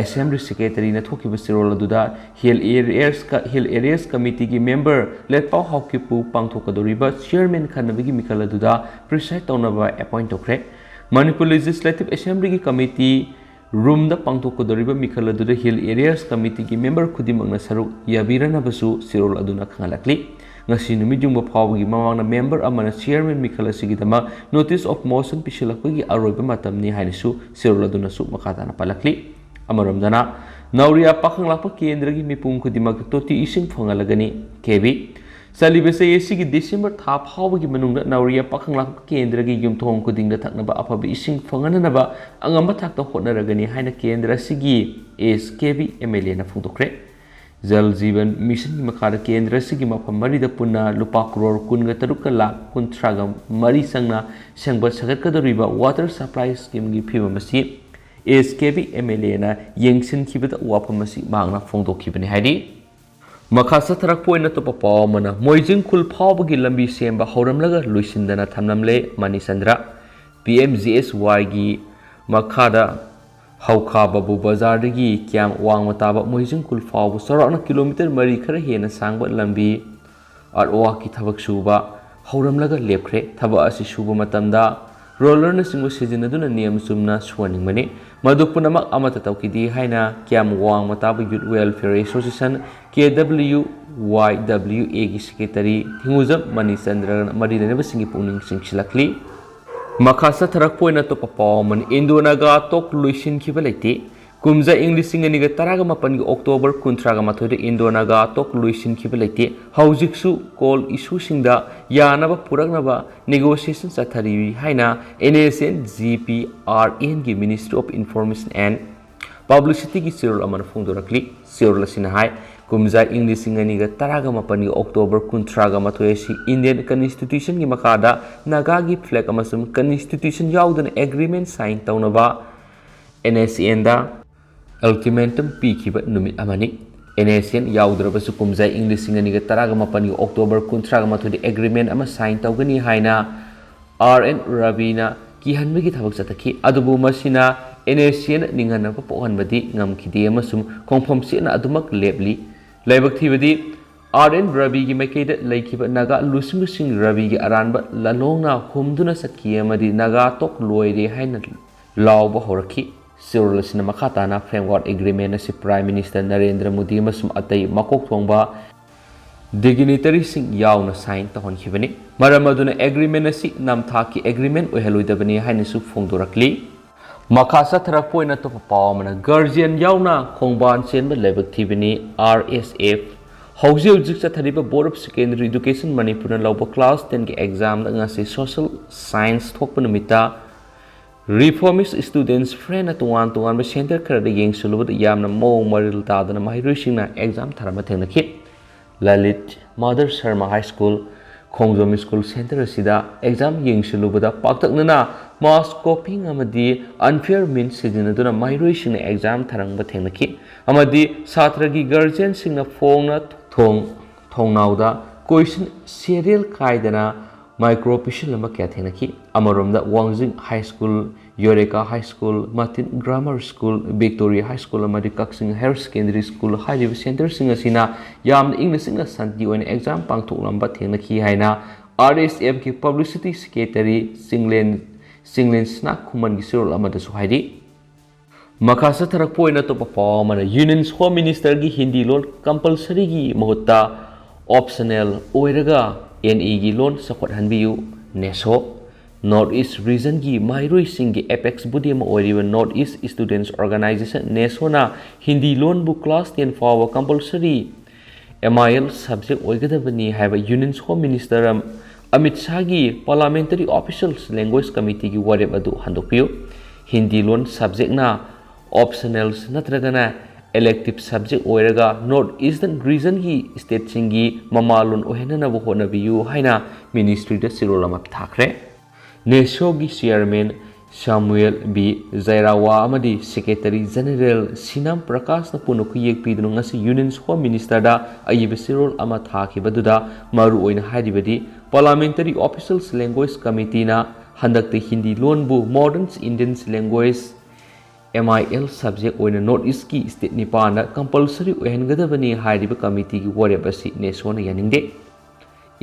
ꯑꯦꯁꯦꯝꯕ꯭ꯂꯤ ꯁꯦꯀ꯭ꯔꯦꯇꯔꯤꯅ ꯊꯣꯛꯈꯤꯕ ꯆꯦꯔꯣꯜ ꯑꯗꯨꯗ ꯍꯤꯜ ꯑꯦꯔꯤꯌꯥꯁ ꯀ-, ꯍꯤꯜ ꯑꯦꯔꯤꯌꯥꯁ ꯀꯃꯤꯇꯤꯒꯤ ꯃꯦꯝꯕꯔ ꯂꯦꯠꯄꯥꯎ ꯍꯥꯎꯀꯤꯞꯄꯨ ꯄꯥꯡꯊꯣꯛꯀꯗꯧꯔꯤꯕ ꯆꯤꯌꯔꯃꯦꯟ ꯈꯟꯅꯕꯒꯤ ꯃꯤꯈꯜ ꯑꯗꯨꯗ ꯄ꯭ꯔꯤꯁꯥꯏꯗ ꯇꯧꯅꯕ ꯑꯦꯄꯣꯏꯟꯠ ꯇꯧꯈ꯭ꯔꯦ꯫ ꯃꯅꯤꯄꯨꯔ ꯂꯦꯖꯤꯁꯂꯦꯇꯤꯚ ꯑꯦꯁꯦꯝꯕ꯭ꯂꯤꯒꯤ ꯀꯃꯤꯇꯤ ꯔꯨꯝꯗ ꯄꯥꯡꯊꯣꯛꯀꯗꯧꯔꯤꯕ ꯃꯤꯈꯜ ꯑꯗꯨꯗ ꯍꯤꯜ ꯑꯦꯔꯤꯌꯥꯁ ꯀꯃꯤꯇꯤꯒꯤ ꯃꯦꯝꯕꯔ ꯈꯨꯗꯤꯡꯃꯛꯅ ꯁꯔꯨꯛ ꯌꯥꯕꯤꯔꯅꯕꯁꯨ ꯆꯦꯔꯣꯜ ꯑꯗꯨꯅ ꯈꯪꯍꯜꯂꯛꯂꯤ꯫ ꯉꯁꯤ ꯅꯨꯃꯤꯠ ꯌꯨꯡꯕ ꯐꯥꯎꯕꯒꯤ ꯃꯃꯥꯡꯗ ꯃꯦꯝꯕꯔ ꯑꯃꯅ ꯆꯤꯌꯔꯃꯦꯟ ꯃꯤꯈꯜ ꯑꯁꯤꯒꯤꯗꯃꯛ ꯅꯣꯇꯤꯁ ꯑꯣꯐ ꯃꯣꯁꯟ ꯄꯤꯁꯤꯜꯂꯛꯄꯒꯤ ꯑꯔꯣꯏꯕ ꯃꯇꯝꯅꯤ ꯍꯥꯏꯅꯁꯨ ꯆꯦꯔꯣꯜ ꯑꯗꯨꯅꯁꯨ ꯃꯈꯥ ꯇꯥꯅ ꯄꯜꯂꯛꯂꯤ꯫ ꯑꯃꯔꯣꯝꯗꯅ, ꯅꯥꯎꯔꯤꯌꯥ ꯄꯥꯈꯪ ꯂꯥꯛꯄ ꯀꯦꯟꯗ꯭ꯔꯒꯤ ꯃꯤꯄꯨꯝ ꯈꯨꯗꯤꯡꯃꯛ ꯇꯣꯇꯤ ꯏꯁꯤꯡ ꯐꯪꯍꯜꯂꯒꯅꯤ꯫ ꯀꯦꯕꯤ꯫ ꯆꯠꯂꯤꯕ ꯆꯍꯤ ꯑꯁꯤꯒꯤ ꯗꯤꯁꯦꯝꯕꯔ ꯊꯥ ꯐꯥꯎꯕꯒꯤ ꯃꯅꯨꯡꯗ ꯅꯥꯎꯔꯤꯌꯥ ꯄꯥꯈꯪ ꯂꯥꯛꯄ ꯀꯦꯟꯗ꯭ꯔꯒꯤ ꯌꯨꯝꯊꯣꯡ ꯈꯨꯗꯤꯡꯗ ꯊꯛꯅꯕ ꯑꯐꯕ ꯏꯁꯤꯡ ꯐꯪꯍꯟꯅꯕ ꯑꯉꯝꯕ ꯊꯥꯛꯇ ꯍꯣꯠꯅꯔꯒꯅꯤ ꯍꯥꯏꯅ ꯀꯦꯟꯗ꯭ꯔ ꯑꯁꯤꯒꯤ ꯑꯦꯁ ꯀꯦ ꯕꯤ ꯑꯦꯝ ꯑꯦꯜ ꯑꯦꯅ ꯐꯣꯡꯗꯣꯛꯈ꯭ꯔꯦ꯫ ꯖꯜ ꯖꯤꯕꯟ ꯃꯤꯁꯟꯒꯤ ꯃꯈꯥꯗ ꯀꯦꯟꯗ꯭ꯔ ꯑꯁꯤꯒꯤ ꯃꯐꯝ ꯃꯔꯤꯗ ꯄꯨꯟꯅ ꯂꯨꯄꯥ ꯀ꯭ꯔꯣꯔ ꯀꯨꯟꯒ ꯇꯔꯨꯛꯀ ꯂꯥꯈ ꯀꯨꯟꯊ꯭ꯔꯥꯒ ꯃꯔꯤ ꯆꯪꯅ ꯁꯦꯝꯒꯠ ꯁꯥꯒꯠꯀꯗꯧꯔꯤꯕ ꯋꯥꯇꯔ ꯁꯄ꯭ꯂꯥꯏ ꯁ꯭ꯀꯤꯝꯒꯤ ꯐꯤꯕꯝ ꯑꯁꯤ ꯑꯦꯁ ꯀꯦ ꯕꯤ ꯑꯦꯝ ꯑꯦꯜ ꯑꯦꯅ ꯌꯦꯡꯁꯤꯟꯈꯤꯕꯗ ꯋꯥꯐꯝ ꯑꯁꯤ ꯃꯍꯥꯛꯅ ꯐꯣꯡꯗꯣꯛꯈꯤꯕꯅꯤ ꯍꯥꯏꯔꯤ꯫ ꯃꯈꯥ ꯆꯠꯊꯔꯛꯄ ꯑꯣꯏꯅ ꯑꯇꯣꯞꯄ ꯄꯥꯎ ꯑꯃꯅ, ꯃꯣꯏꯖꯤꯡ ꯈꯨꯜ ꯐꯥꯎꯕꯒꯤ ꯂꯝꯕꯤ ꯁꯦꯝꯕ ꯍꯧꯔꯝꯂꯒ ꯂꯣꯏꯁꯤꯟꯗꯅ ꯊꯝꯂꯝꯂꯦ, ꯃꯅꯤꯆꯟꯗ꯭ꯔ꯫ ꯄꯤ ꯑꯦꯝ ꯖꯤ ꯑꯦꯁ ꯋꯥꯏꯒꯤ ꯃꯈꯥꯗ ꯍꯧꯈꯥ ꯕꯥꯕꯨ ꯕꯖꯥꯔꯗꯒꯤ ꯀ꯭ꯌꯥꯝ ꯋꯥꯡꯃ ꯇꯥꯕ ꯃꯣꯏꯖꯤꯡ ꯈꯨꯜ ꯐꯥꯎꯕ ꯆꯥꯎꯔꯥꯛꯅ ꯀꯤꯂꯣꯃꯤꯇꯔ ꯃꯔꯤ ꯈꯔ ꯍꯦꯟꯅ ꯁꯥꯡꯕ ꯂꯝꯕꯤ ꯑꯥꯔꯠꯋꯥꯛꯀꯤ ꯊꯕꯛ ꯁꯨꯕ ꯍꯧꯔꯝꯂꯒ ꯂꯦꯞꯈ꯭ꯔꯦ꯫ ꯊꯕꯛ ꯑꯁꯤ ꯁꯨꯕ ꯃꯇꯝꯗ ꯔꯣꯂꯔꯅꯆꯤꯡꯕ ꯁꯤꯖꯤꯟꯅꯗꯨꯅ ꯅꯤꯌꯝ ꯆꯨꯝꯅ ꯁꯨꯍꯟꯅꯤꯡꯕꯅꯤ꯫ ꯃꯗꯨ ꯄꯨꯝꯅꯃꯛ ꯑꯃꯠꯇ ꯇꯧꯈꯤꯗꯦ ꯍꯥꯏꯅ ꯀ꯭ꯌꯥꯝ ꯋꯥꯡꯃ ꯇꯥꯕ ꯌꯨꯠ ꯋꯦꯜꯐꯤꯌꯔ ꯑꯦꯁꯣꯁꯤꯌꯦꯁꯟ, ꯀꯦ ꯗꯕ꯭ꯂꯤꯌꯨ ꯋꯥꯏ ꯗꯕ꯭ꯂꯤꯌꯨ ꯑꯦꯒꯤ ꯁꯦꯀ꯭ꯔꯦꯇꯔꯤ ꯊꯤꯡꯉꯨꯖꯝ ꯃꯅꯤꯆꯟꯗ꯭ꯔꯅ ꯃꯔꯤ ꯂꯩꯅꯕꯁꯤꯡꯒꯤ ꯄꯨꯛꯅꯤꯡ ꯆꯤꯡꯁꯤꯜꯂꯛꯂꯤ꯫ ꯃꯈꯥ ꯆꯠꯊꯔꯛꯄ ꯑꯣꯏꯅ ꯑꯇꯣꯞꯄ ꯄꯥꯎ ꯑꯃꯅꯤ꯫ ꯏꯟꯗꯣ ꯅꯥꯒꯥ ꯇꯣꯛ ꯂꯣꯏꯁꯤꯟꯈꯤꯕ ꯂꯩꯇꯦ꯫ ꯀꯨꯝꯖꯥ ꯏꯪ ꯂꯤꯁꯤꯡ ꯑꯅꯤꯒ ꯇꯔꯥꯒ ꯃꯥꯄꯟꯒꯤ ꯑꯣꯛꯇꯣꯕꯔ ꯀꯨꯟꯊ꯭ꯔꯥꯒ ꯃꯥꯊꯣꯏꯗ ꯏꯟꯗꯣ ꯅꯥꯒꯥ ꯇꯣꯛ ꯂꯣꯏꯁꯤꯟꯈꯤꯕ ꯂꯩꯇꯦ꯫ ꯍꯧꯖꯤꯛꯁꯨ ꯀꯣꯜ ꯏꯁꯨꯁꯤꯡꯗ ꯌꯥꯅꯕ ꯄꯨꯔꯛꯅꯕ ꯅꯦꯒꯣꯁꯤꯌꯦꯁꯟ ꯆꯠꯊꯔꯤ ꯍꯥꯏꯅ N S N G P R ꯑꯦꯟꯒꯤ Ministry of Information and Publicityꯒꯤ ꯆꯦꯔꯣꯜ ꯑꯃꯅ ꯐꯣꯡꯗꯣꯔꯛꯂꯤ꯫ ꯆꯦꯔꯣꯜ ꯑꯁꯤꯅ ꯍꯥꯏ, ꯀꯨꯝꯖꯥ ꯏꯪ ꯂꯤꯁꯤꯡ ꯑꯅꯤꯒ ꯇꯔꯥꯒ ꯃꯥꯄꯟꯒꯤ ꯑꯣꯛꯇꯣꯕꯔ ꯀꯨꯟꯊ꯭ꯔꯥꯒ ꯃꯥꯊꯣꯏ ꯑꯁꯤ ꯏꯟꯗꯤꯌꯟ ꯀꯟꯁꯇꯤꯇ꯭ꯌꯨꯁꯟꯒꯤ ꯃꯈꯥꯗ ꯅꯥꯒꯥꯒꯤ ꯐ꯭ꯂꯦꯒ ꯑꯃꯁꯨꯡ ꯀꯟꯁꯇꯤꯇ꯭ꯌꯨꯁꯟ ꯌꯥꯎꯗꯅ ꯑꯦꯒ꯭ꯔꯤꯃꯦꯟ ꯁꯥꯏꯟ ꯇꯧꯅꯕ ꯑꯦꯟ ꯑꯦꯁ ꯑꯦꯟꯗ ꯑꯜꯇꯤꯃꯦꯇꯝ ꯄꯤꯈꯤꯕ ꯅꯨꯃꯤꯠ ꯑꯃꯅꯤ꯫ ꯑꯦꯟ ꯑꯦꯁ ꯑꯦꯟ ꯌꯥꯎꯗ꯭ꯔꯕꯁꯨ ꯀꯨꯝꯖꯥ ꯏꯪ ꯂꯤꯁꯤꯡ ꯑꯅꯤꯒ ꯇꯔꯥꯒ ꯃꯥꯄꯟꯒꯤ ꯑꯣꯛꯇꯣꯕꯔ ꯀꯨꯟꯊ꯭ꯔꯥꯒ ꯃꯥꯊꯣꯏꯗ ꯑꯦꯒ꯭ꯔꯤꯃꯦꯟ ꯑꯃ ꯁꯥꯏꯟ ꯇꯧꯒꯅꯤ ꯍꯥꯏꯅ ꯑꯥꯔ ꯑꯦꯟ ꯔꯕꯤꯅ ꯀꯤꯍꯟꯕꯒꯤ ꯊꯕꯛ ꯆꯠꯊꯈꯤ꯫ ꯑꯗꯨꯕꯨ ꯃꯁꯤꯅ ꯑꯦꯟ ꯑꯦꯁ ꯑꯦꯟ ꯅꯤꯡꯍꯟꯅꯕ ꯄꯣꯛꯍꯟꯕꯗꯤ ꯉꯝꯈꯤꯗꯦ ꯑꯃꯁꯨꯡ ꯈꯣꯡꯐꯝ ꯆꯦꯠꯅ ꯑꯗꯨꯃꯛ ꯂꯦꯞꯂꯤ꯫ ꯂꯥꯏꯕꯛ ꯊꯤꯕꯗꯤ, ꯑꯥꯔ ꯑꯦꯟ ꯔꯕꯤꯒꯤ ꯃꯥꯏꯀꯩꯗ ꯂꯩꯈꯤꯕ ꯅꯥꯒꯥ ꯂꯨꯆꯤꯡꯕꯁꯤꯡ ꯔꯕꯤꯒꯤ ꯑꯔꯥꯟꯕ ꯂꯥꯂꯣꯡꯅ ꯍꯨꯝꯗꯨꯅ ꯆꯠꯈꯤ ꯑꯃꯗꯤ ꯅꯥꯒꯥ ꯇꯣꯛ ꯂꯣꯏꯔꯦ ꯍꯥꯏꯅ ꯂꯥꯎꯕ ꯍꯧꯔꯛꯈꯤ꯫ ꯆꯦꯔꯣꯜ ꯑꯁꯤꯅ ꯃꯈꯥ ꯇꯥꯅ ꯐ꯭ꯔꯦꯝꯋꯥꯔꯛ ꯑꯦꯒ꯭ꯔꯤꯃꯦꯟ ꯑꯁꯤ ꯄ꯭ꯔꯥꯏꯝ ꯃꯤꯅꯤꯁꯇꯔ ꯅꯔꯦꯟꯗ꯭ꯔ ꯃꯣꯗꯤ ꯑꯃꯁꯨꯡ ꯑꯇꯩ ꯃꯀꯣꯛ ꯊꯣꯡꯕ ꯗꯤꯒꯅꯤꯇꯔꯤꯁꯤꯡ ꯌꯥꯎꯅ ꯁꯥꯏꯟ ꯇꯧꯍꯟꯈꯤꯕꯅꯤ꯫ ꯃꯔꯝ ꯑꯗꯨꯅ ꯑꯦꯒ꯭ꯔꯤꯃꯦꯟ ꯑꯁꯤ ꯅꯝꯊꯥꯛꯀꯤ ꯑꯦꯒ꯭ꯔꯤꯃꯦꯟ ꯑꯣꯏꯍꯜꯂꯣꯏꯗꯕꯅꯤ ꯍꯥꯏꯅꯁꯨ ꯐꯣꯡꯗꯣꯔꯛꯂꯤ꯫ ꯃꯈꯥ ꯆꯠꯊꯔꯛꯄ ꯑꯣꯏꯅ ꯑꯇꯣꯞꯄ ꯄꯥꯎ ꯑꯃꯅ, ꯒꯥꯔꯖꯤꯌꯟ ꯌꯥꯎꯅ ꯈꯣꯡꯕꯥꯟ ꯆꯦꯟꯕ ꯂꯥꯏꯕꯛ ꯊꯤꯕꯅꯤ꯫ ꯑꯥꯔ ꯑꯦꯁ ꯑꯦꯐ ꯍꯧꯖꯤꯛ ꯍꯧꯖꯤꯛ ꯆꯠꯊꯔꯤꯕ Board of Secondary Education ꯃꯅꯤꯄꯨꯔꯅ ꯂꯧꯕ class ten ꯒꯤ exam ꯗ ꯉꯁꯤ social science ꯊꯣꯛꯄ ꯅꯨꯃꯤꯠꯇ Reformist Students Front ꯅ ꯇꯣꯉꯥꯟ ꯇꯣꯉꯥꯟꯕ centre ꯈꯔꯗ ꯌꯦꯡꯁꯤꯜꯂꯨꯕꯗ ꯌꯥꯝꯅ ꯃꯑꯣꯡ ꯃꯔꯤꯜ ꯇꯥꯗꯅ ꯃꯍꯩꯔꯣꯏꯁꯤꯡꯅ exam ꯊꯥꯔꯝꯕ ꯊꯦꯡꯅꯈꯤ꯫ Lalit Madar Sharma high school, Khongjom school centre ꯑꯁꯤꯗ exam ꯌꯦꯡꯁꯤꯜꯂꯨꯕꯗ ꯄꯥꯛꯇꯛꯅꯅ mass copying ꯑꯃꯗꯤ unfair means ꯁꯤꯖꯤꯟꯅꯗꯨꯅ ꯃꯍꯩꯔꯣꯏꯁꯤꯡꯅ exam ꯊꯥꯔꯝꯕ ꯊꯦꯡꯅꯈꯤ ꯑꯃꯗꯤ ꯁꯥꯇ꯭ꯔꯒꯤ guardian ꯁꯤꯡꯅ ꯐꯣꯡꯅ ꯊꯣꯡ ꯊꯣꯡꯅꯥꯎꯗ question serial ꯀꯥꯏꯗꯅ micro ꯄꯤꯁꯤꯜꯂꯝꯕ ꯀꯌꯥ ꯊꯦꯡꯅꯈꯤ꯫ ꯑꯃꯔꯣꯝꯗ Wangjing high school, Yoreka high school, Martin grammar school, Victoria high school ꯑꯃꯗꯤ ꯀꯛꯆꯤꯡ ꯍꯥꯌꯔ ꯁꯦꯀꯦꯟꯗꯔꯤ ꯁ꯭ꯀꯨꯜ ꯍꯥꯏꯔꯤꯕ centre ꯁꯤꯡ ꯑꯁꯤꯅ ꯌꯥꯝꯅ ꯏꯪꯅ ꯆꯤꯛꯅ ꯁꯥꯟꯇꯤ ꯑꯣꯏꯅ exam ꯄꯥꯡꯊꯣꯛꯂꯝꯕ ꯊꯦꯡꯅꯈꯤ ꯍꯥꯏꯅ ꯑꯥꯔ ꯑꯦꯁ ꯑꯦꯐꯀꯤ publicity secretary ꯆꯤꯡꯂꯦꯟ ꯆꯤꯡꯂꯦꯟ ꯁꯅꯥꯈꯨꯃꯟꯒꯤ ꯆꯦꯔꯣꯜ ꯑꯃꯗꯁꯨ ꯍꯥꯏꯔꯤ꯫ ꯃꯈꯥ ꯆꯠꯊꯔꯛꯄ ꯑꯣꯏꯅ ꯑꯇꯣꯞꯄ ꯄꯥꯎ ꯑꯃꯅ, Union Home Minister ꯒꯤ ꯍꯤꯟꯗꯤ ꯂꯣꯟ compulsory ꯒꯤ ꯃꯍꯨꯠꯇ optional ꯑꯣꯏꯔꯒ ꯑꯦꯟ ꯏ ꯒꯤ ꯂꯣꯟ ꯆꯥꯎꯈꯠꯍꯟꯕꯤꯌꯨ, ꯅꯦꯁꯣ꯫ North East Region ꯒꯤ ꯃꯍꯩꯔꯣꯏꯁꯤꯡꯒꯤ apex body ꯑꯃ ꯑꯣꯏꯔꯤꯕ North East Students Organisation, ꯅꯦꯁꯣꯅ Hindi ꯂꯣꯟꯕꯨ class ten ꯐꯥꯎꯕ compulsory M I L subject ꯑꯣꯏꯒꯗꯕꯅꯤ ꯍꯥꯏꯕ Union Home Minister ꯑꯝ-, Amit ꯁꯥꯍꯒꯤ Parliamentary Official Language Committee ꯒꯤ ꯋꯥꯔꯦꯞ ꯑꯗꯨ ꯍꯟꯗꯣꯛꯄꯤꯌꯨ꯫ ꯍꯤꯟꯗꯤ ꯂꯣꯟ subject ꯅ optional ꯅꯠꯇ꯭ꯔꯒꯅ elective subject ꯑꯣꯏꯔꯒ North Eastern Region ꯒꯤ state ꯁꯤꯡꯒꯤ ꯃꯃꯥꯂꯣꯟ ꯑꯣꯏꯍꯟꯅꯅꯕ ꯍꯣꯠꯅꯕꯤꯌꯨ ꯍꯥꯏꯅ ministry ꯗ ꯆꯦꯔꯣꯜ ꯑꯃ ꯊꯥꯈ꯭ꯔꯦ꯫ ꯅꯦꯁꯣꯒꯤ chairman ꯁꯥꯃꯨꯑꯦꯜ ꯕꯤ ꯖꯩꯔꯥꯋꯥ ꯑꯃꯗꯤ Secretary General ꯁꯤꯅꯥꯝ ꯄ꯭ꯔꯀꯥꯁꯅ ꯄꯨꯟꯅ ꯈꯨꯌꯦꯛ ꯄꯤꯗꯨꯅ ꯉꯁꯤ Union Home Minister ꯗ ꯑꯏꯕ ꯆꯦꯔꯣꯜ ꯑꯃ ꯊꯥꯈꯤꯕꯗꯨꯗ ꯃꯔꯨꯑꯣꯏꯅ ꯍꯥꯏꯔꯤꯕꯗꯤ Parliamentary Official Language Committee ꯅ ꯍꯟꯗꯛꯇ ꯍꯤꯟꯗꯤ ꯂꯣꯟꯕꯨ Modern Indian Language, M I L subject ꯑꯣꯏꯅ North East ꯀꯤ state ꯅꯤꯄꯥꯟꯗ compulsory ꯑꯣꯏꯍꯟꯒꯗꯕꯅꯤ ꯍꯥꯏꯔꯤꯕ committee ꯒꯤ ꯋꯥꯔꯦꯞ ꯑꯁꯤ ꯅꯦꯁꯣꯅ ꯌꯥꯅꯤꯡꯗꯦ꯫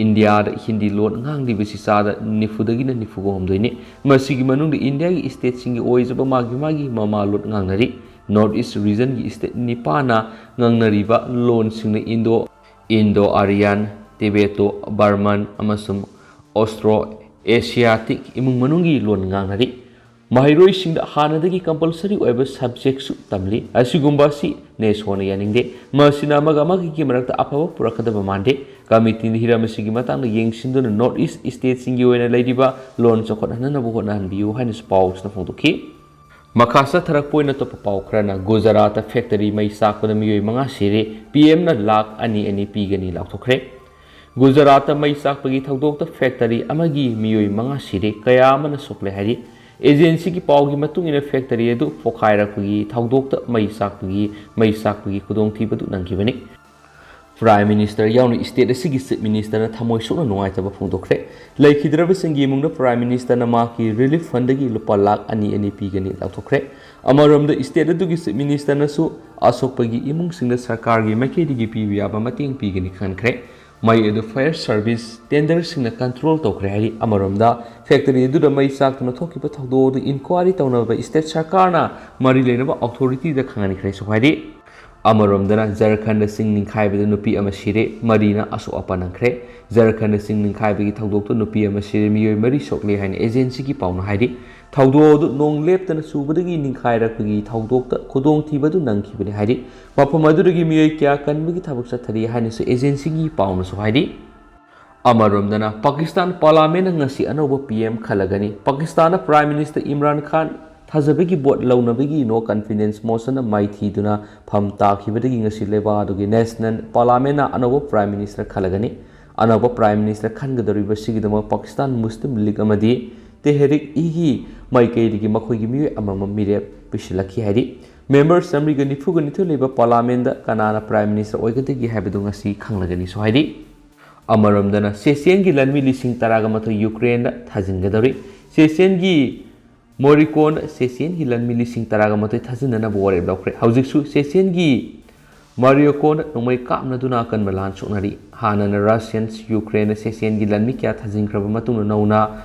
ꯏꯟꯗꯤꯌꯥꯗ ꯍꯤꯟꯗꯤ ꯂꯣꯟ ꯉꯥꯡꯂꯤꯕꯁꯤ ꯆꯥꯗ ꯅꯤꯐꯨꯗꯒꯤꯅ ꯅꯤꯐꯨꯒ ꯍꯨꯝꯗꯣꯏꯅꯤ꯫ ꯃꯁꯤꯒꯤ ꯃꯅꯨꯡꯗ ꯏꯟꯗꯤꯌꯥꯒꯤ state ꯁꯤꯡꯒꯤ ꯑꯣꯏꯖꯕ ꯃꯥꯒꯤ ꯃꯥꯒꯤ ꯃꯃꯥꯂꯣꯟ ꯉꯥꯡꯅꯔꯤ꯫ North East Region ꯒꯤ state ꯅꯤꯄꯥꯟꯅ ꯉꯥꯡꯅꯔꯤꯕ ꯂꯣꯟꯁꯤꯡꯅ Indo, Indo-Aryan, Tibeto-Burman ꯑꯃꯁꯨꯡ Austro-Asiatic ꯏꯃꯨꯡ ꯃꯅꯨꯡꯒꯤ ꯂꯣꯟ ꯉꯥꯡꯅꯔꯤ꯫ ꯃꯍꯩꯔꯣꯏꯁꯤꯡꯗ ꯍꯥꯟꯅꯗꯒꯤ ꯀꯝꯄꯜꯁꯔꯤ ꯑꯣꯏꯕ ꯁꯕꯖꯦꯛꯁꯨ ꯇꯝꯂꯤ꯫ ꯑꯁꯤꯒꯨꯝꯕ ꯑꯁꯤ ꯅꯦꯁꯣꯅ ꯌꯥꯅꯤꯡꯗꯦ꯫ ꯃꯁꯤꯅ ꯑꯃꯒ ꯑꯃꯒꯒꯤ ꯃꯔꯛꯇ ꯑꯐꯕ ꯄꯨꯔꯛꯀꯗꯕ ꯃꯥꯟꯗꯦ꯫ ꯀꯃꯤꯇꯤꯅ ꯍꯤꯔꯝ ꯑꯁꯤꯒꯤ ꯃꯇꯥꯡꯗ ꯌꯦꯡꯁꯤꯟꯗꯨꯅ ꯅꯣꯔꯠ ꯏꯁ ꯁ꯭ꯇꯦꯠꯁꯤꯡꯒꯤ ꯑꯣꯏꯅ ꯂꯩꯔꯤꯕ ꯂꯣꯟ ꯆꯥꯎꯈꯠꯍꯟꯅꯕ ꯍꯣꯠꯅꯍꯟꯕꯤꯌꯨ ꯍꯥꯏꯅꯁꯨ ꯄꯥꯎꯁꯤꯅ ꯐꯣꯡꯗꯣꯛꯈꯤ꯫ ꯃꯈꯥ ꯆꯠꯊꯔꯛꯄ ꯑꯣꯏꯅ ꯑꯇꯣꯞꯄ ꯄꯥꯎ ꯈꯔꯅ ꯒꯨꯖꯔꯥꯠꯇ ꯐꯦꯛꯇꯔꯤ ꯃꯩ ꯆꯥꯛꯄꯗ ꯃꯤꯑꯣꯏ ꯃꯉꯥ ꯁꯤꯔꯦ, ꯄꯤ ꯑꯦꯝꯅ ꯂꯥꯈ ꯑꯅꯤ ꯑꯅꯤ ꯄꯤꯒꯅꯤ ꯂꯥꯎꯊꯣꯛꯈ꯭ꯔꯦ꯫ ꯒꯨꯖꯔꯥꯠꯇ ꯃꯩ ꯆꯥꯛꯄꯒꯤ ꯊꯧꯗꯣꯛꯇ ꯐꯦꯛꯇꯔꯤ ꯑꯃꯒꯤ ꯃꯤꯑꯣꯏ ꯃꯉꯥ ꯁꯤꯔꯦ, ꯀꯌꯥ ꯑꯃꯅ ꯁꯣꯛꯂꯦ ꯍꯥꯏꯔꯤ꯫ ꯑꯦꯖꯦꯟꯁꯤꯒꯤ ꯄꯥꯎꯒꯤ ꯃꯇꯨꯡ ꯏꯟꯅ ꯐꯦꯛꯇꯔꯤ ꯑꯗꯨ ꯄꯣꯈꯥꯏꯔꯛꯄꯒꯤ ꯊꯧꯗꯣꯛꯇ ꯃꯩ ꯆꯥꯛꯄꯒꯤ, ꯃꯩ ꯆꯥꯛꯄꯒꯤ ꯈꯨꯗꯣꯡꯊꯤꯕ ꯑꯗꯨ ꯅꯪꯈꯤꯕꯅꯤ꯫ ꯄ꯭ꯔꯥꯏꯝ ꯃꯤꯅꯤꯁꯇꯔ ꯌꯥꯎꯅ ꯁ꯭ꯇꯦꯠ ꯑꯁꯤꯒꯤ ꯆꯤꯐ ꯃꯤꯅꯤꯁꯇꯔꯅ ꯊꯃꯣꯏ ꯁꯣꯛꯅ ꯅꯨꯡꯉꯥꯏꯇꯕ ꯐꯣꯡꯗꯣꯛꯈ꯭ꯔꯦ꯫ ꯂꯩꯈꯤꯗ꯭ꯔꯕꯁꯤꯡꯒꯤ ꯏꯃꯨꯡꯗ ꯄ꯭ꯔꯥꯏꯝ ꯃꯤꯅꯤꯁꯇꯔꯅ ꯃꯍꯥꯛꯀꯤ ꯔꯤꯂꯤꯐ ꯐꯟꯗꯒꯤ ꯂꯨꯄꯥ ꯂꯥꯈ ꯑꯅꯤ ꯑꯅꯤ ꯄꯤꯒꯅꯤ ꯂꯥꯎꯊꯣꯛꯈ꯭ꯔꯦ꯫ ꯑꯃꯔꯣꯝꯗ ꯁ꯭ꯇꯦꯠ ꯑꯗꯨꯒꯤ ꯆꯤꯐ ꯃꯤꯅꯤꯁꯇꯔꯅꯁꯨ ꯑꯁꯣꯛꯄꯒꯤ ꯏꯃꯨꯡꯁꯤꯡꯗ ꯁꯔꯀꯥꯔꯒꯤ ꯃꯥꯏꯀꯩꯗꯒꯤ ꯄꯤꯕ ꯌꯥꯕ ꯃꯇꯦꯡ ꯄꯤꯒꯅꯤ ꯈꯪꯍꯟꯈ꯭ꯔꯦ꯫ ꯃꯩ ꯑꯗꯨ ꯐꯥꯌꯔ ꯁꯔꯚꯤꯁ ꯇꯦꯟꯗꯔꯁꯤꯡꯅ ꯀꯟꯇ꯭ꯔꯣꯜ ꯇꯧꯈ꯭ꯔꯦ ꯍꯥꯏꯔꯤ꯫ ꯑꯃꯔꯣꯝꯗ ꯐꯦꯛꯇꯔꯤ ꯑꯗꯨꯗ ꯃꯩ ꯆꯥꯛꯇꯨꯅ ꯊꯣꯛꯈꯤꯕ ꯊꯧꯗꯣꯛ ꯑꯗꯨ ꯏꯟꯀ꯭ꯋꯥꯔꯤ ꯇꯧꯅꯕ ꯁ꯭ꯇꯦꯠ ꯁꯔꯀꯥꯔꯅ ꯃꯔꯤ ꯂꯩꯅꯕ ꯑꯣꯊꯣꯔꯤꯇꯤꯗ ꯈꯪꯍꯟꯈ꯭ꯔꯦꯁꯨ ꯍꯥꯏꯔꯤ꯫ ꯑꯃꯔꯣꯝꯗꯅ ꯖꯔꯈꯟꯗ ꯆꯤꯡ ꯅꯤꯡꯈꯥꯏꯕꯗ ꯅꯨꯄꯤ ꯑꯃ ꯁꯤꯔꯦ, ꯃꯔꯤꯅ ꯑꯁꯣꯛ ꯑꯄꯟ ꯅꯪꯈ꯭ꯔꯦ꯫ ꯖꯔꯈꯟꯗ ꯆꯤꯡ ꯅꯤꯡꯈꯥꯏꯕꯒꯤ ꯊꯧꯗꯣꯛꯇ ꯅꯨꯄꯤ ꯑꯃ ꯁꯤꯔꯦ, ꯃꯤꯑꯣꯏ ꯃꯔꯤ ꯁꯣꯛꯂꯦ ꯍꯥꯏꯅ ꯑꯦꯖꯦꯟꯁꯤꯒꯤ ꯄꯥꯎꯅ ꯍꯥꯏꯔꯤ꯫ ꯊꯧꯗꯣꯛ ꯑꯗꯨ ꯅꯣꯡ ꯂꯦꯞꯇꯅ ꯆꯨꯕꯗꯒꯤ ꯅꯤꯡꯈꯥꯏꯔꯛꯄꯒꯤ ꯊꯧꯗꯣꯛꯇ ꯈꯨꯗꯣꯡꯊꯤꯕ ꯑꯗꯨ ꯅꯪꯈꯤꯕꯅꯤ ꯍꯥꯏꯔꯤ꯫ ꯃꯐꯝ ꯑꯗꯨꯗꯒꯤ ꯃꯤꯑꯣꯏ ꯀꯌꯥ ꯀꯟꯕꯒꯤ ꯊꯕꯛ ꯆꯠꯊꯔꯤ ꯍꯥꯏꯅꯁꯨ ꯑꯦꯖꯦꯟꯁꯤꯒꯤ ꯄꯥꯎꯅꯁꯨ ꯍꯥꯏꯔꯤ꯫ ꯑꯃꯔꯣꯝꯗꯅ ꯄꯥꯀꯤꯁꯇꯥꯟ ꯄꯥꯔꯂꯥꯃꯦꯟꯅ ꯉꯁꯤ ꯑꯅꯧꯕ P M ꯈꯜꯂꯒꯅꯤ꯫ ꯄꯥꯀꯤꯁꯇꯥꯟꯗ prime minister Imran ꯈꯥꯟ ꯊꯥꯖꯕꯒꯤ ꯚꯣꯠ ꯂꯧꯅꯕꯒꯤ ꯅꯣ ꯀꯟꯐꯤꯗꯦꯟꯁ ꯃꯣꯁꯟꯅ ꯃꯥꯏꯊꯤꯗꯨꯅ ꯐꯝ ꯇꯥꯈꯤꯕꯗꯒꯤ ꯉꯁꯤ ꯂꯩꯕꯥꯛ ꯑꯗꯨꯒꯤ ꯅꯦꯁꯅꯦꯜ ꯄꯥꯔꯂꯥꯃꯦꯟꯅ ꯑꯅꯧꯕ ꯄ꯭ꯔꯥꯏꯝ ꯃꯤꯅꯤꯁꯇꯔ ꯈꯜꯂꯒꯅꯤ꯫ ꯑꯅꯧꯕ ꯄ꯭ꯔꯥꯏꯝ ꯃꯤꯅꯤꯁꯇꯔ ꯈꯟꯒꯗꯧꯔꯤꯕꯁꯤꯒꯤꯗꯃꯛ ꯄꯥꯀꯤꯁꯇꯥꯟ ꯃꯨꯁꯂꯤꯝ ꯂꯤꯒ ꯑꯃꯗꯤ ꯇꯦꯍꯔꯤꯛ ꯏꯒꯤ ꯃꯥꯏꯀꯩꯗꯒꯤ ꯃꯈꯣꯏꯒꯤ ꯃꯤꯑꯣꯏ ꯑꯃꯃꯝ ꯃꯤꯔꯦꯞ ꯄꯤꯁꯤꯜꯂꯛꯈꯤ ꯍꯥꯏꯔꯤ꯫ ꯃꯦꯝꯕꯔ ꯆꯥꯃꯔꯤꯒ ꯅꯤꯐꯨꯒ ꯅꯤꯊꯣꯏ ꯂꯩꯕ ꯄꯥꯔꯂꯥꯃꯦꯟꯗ ꯀꯅꯥꯅ ꯄ꯭ꯔꯥꯏꯝ ꯃꯤꯅꯤꯁꯇꯔ ꯑꯣꯏꯒꯗꯒꯦ ꯍꯥꯏꯕꯗꯨ ꯉꯁꯤ ꯈꯪꯂꯒꯅꯤꯁꯨ ꯍꯥꯏꯔꯤ꯫ ꯑꯃꯔꯣꯝꯗꯅ ꯆꯦꯆꯦꯟꯒꯤ ꯂꯥꯟꯃꯤ ꯂꯤꯁꯤꯡ ꯇꯔꯥꯒ ꯃꯥꯊꯣꯏ ꯌꯨꯀ꯭ꯔꯦꯟꯗ ꯊꯥꯖꯤꯟꯒꯗꯧꯔꯤ꯫ ꯆꯦꯆꯦꯟꯒꯤ ꯃꯣꯔꯤꯀꯣꯟꯗ ꯆꯦꯆꯦꯟꯒꯤ ꯂꯥꯟꯃꯤ ꯂꯤꯁꯤꯡ ꯇꯔꯥꯒ ꯃꯥꯊꯣꯏ ꯊꯥꯖꯤꯟꯅꯅꯕ ꯋꯥꯔꯦꯞ ꯂꯧꯈ꯭ꯔꯦ꯫ ꯍꯧꯖꯤꯛꯁꯨ ꯆꯦꯆꯦꯟꯒꯤ ꯃꯥꯔꯤꯌꯣꯀꯣꯟꯗ ꯅꯣꯡꯃꯩ ꯀꯥꯞꯅꯗꯨꯅ ꯑꯀꯟꯕ ꯂꯥꯟ ꯁꯣꯛꯅꯔꯤ꯫ ꯍꯥꯟꯅꯅ ꯔꯁꯤꯌꯟꯁ ꯌꯨꯀ꯭ꯔꯦꯟꯗ ꯆꯦꯆꯦꯟꯒꯤ ꯂꯥꯟꯃꯤ ꯀꯌꯥ ꯊꯥꯖꯤꯟꯈ꯭ꯔꯕ ꯃꯇꯨꯡꯗ ꯅꯧꯅ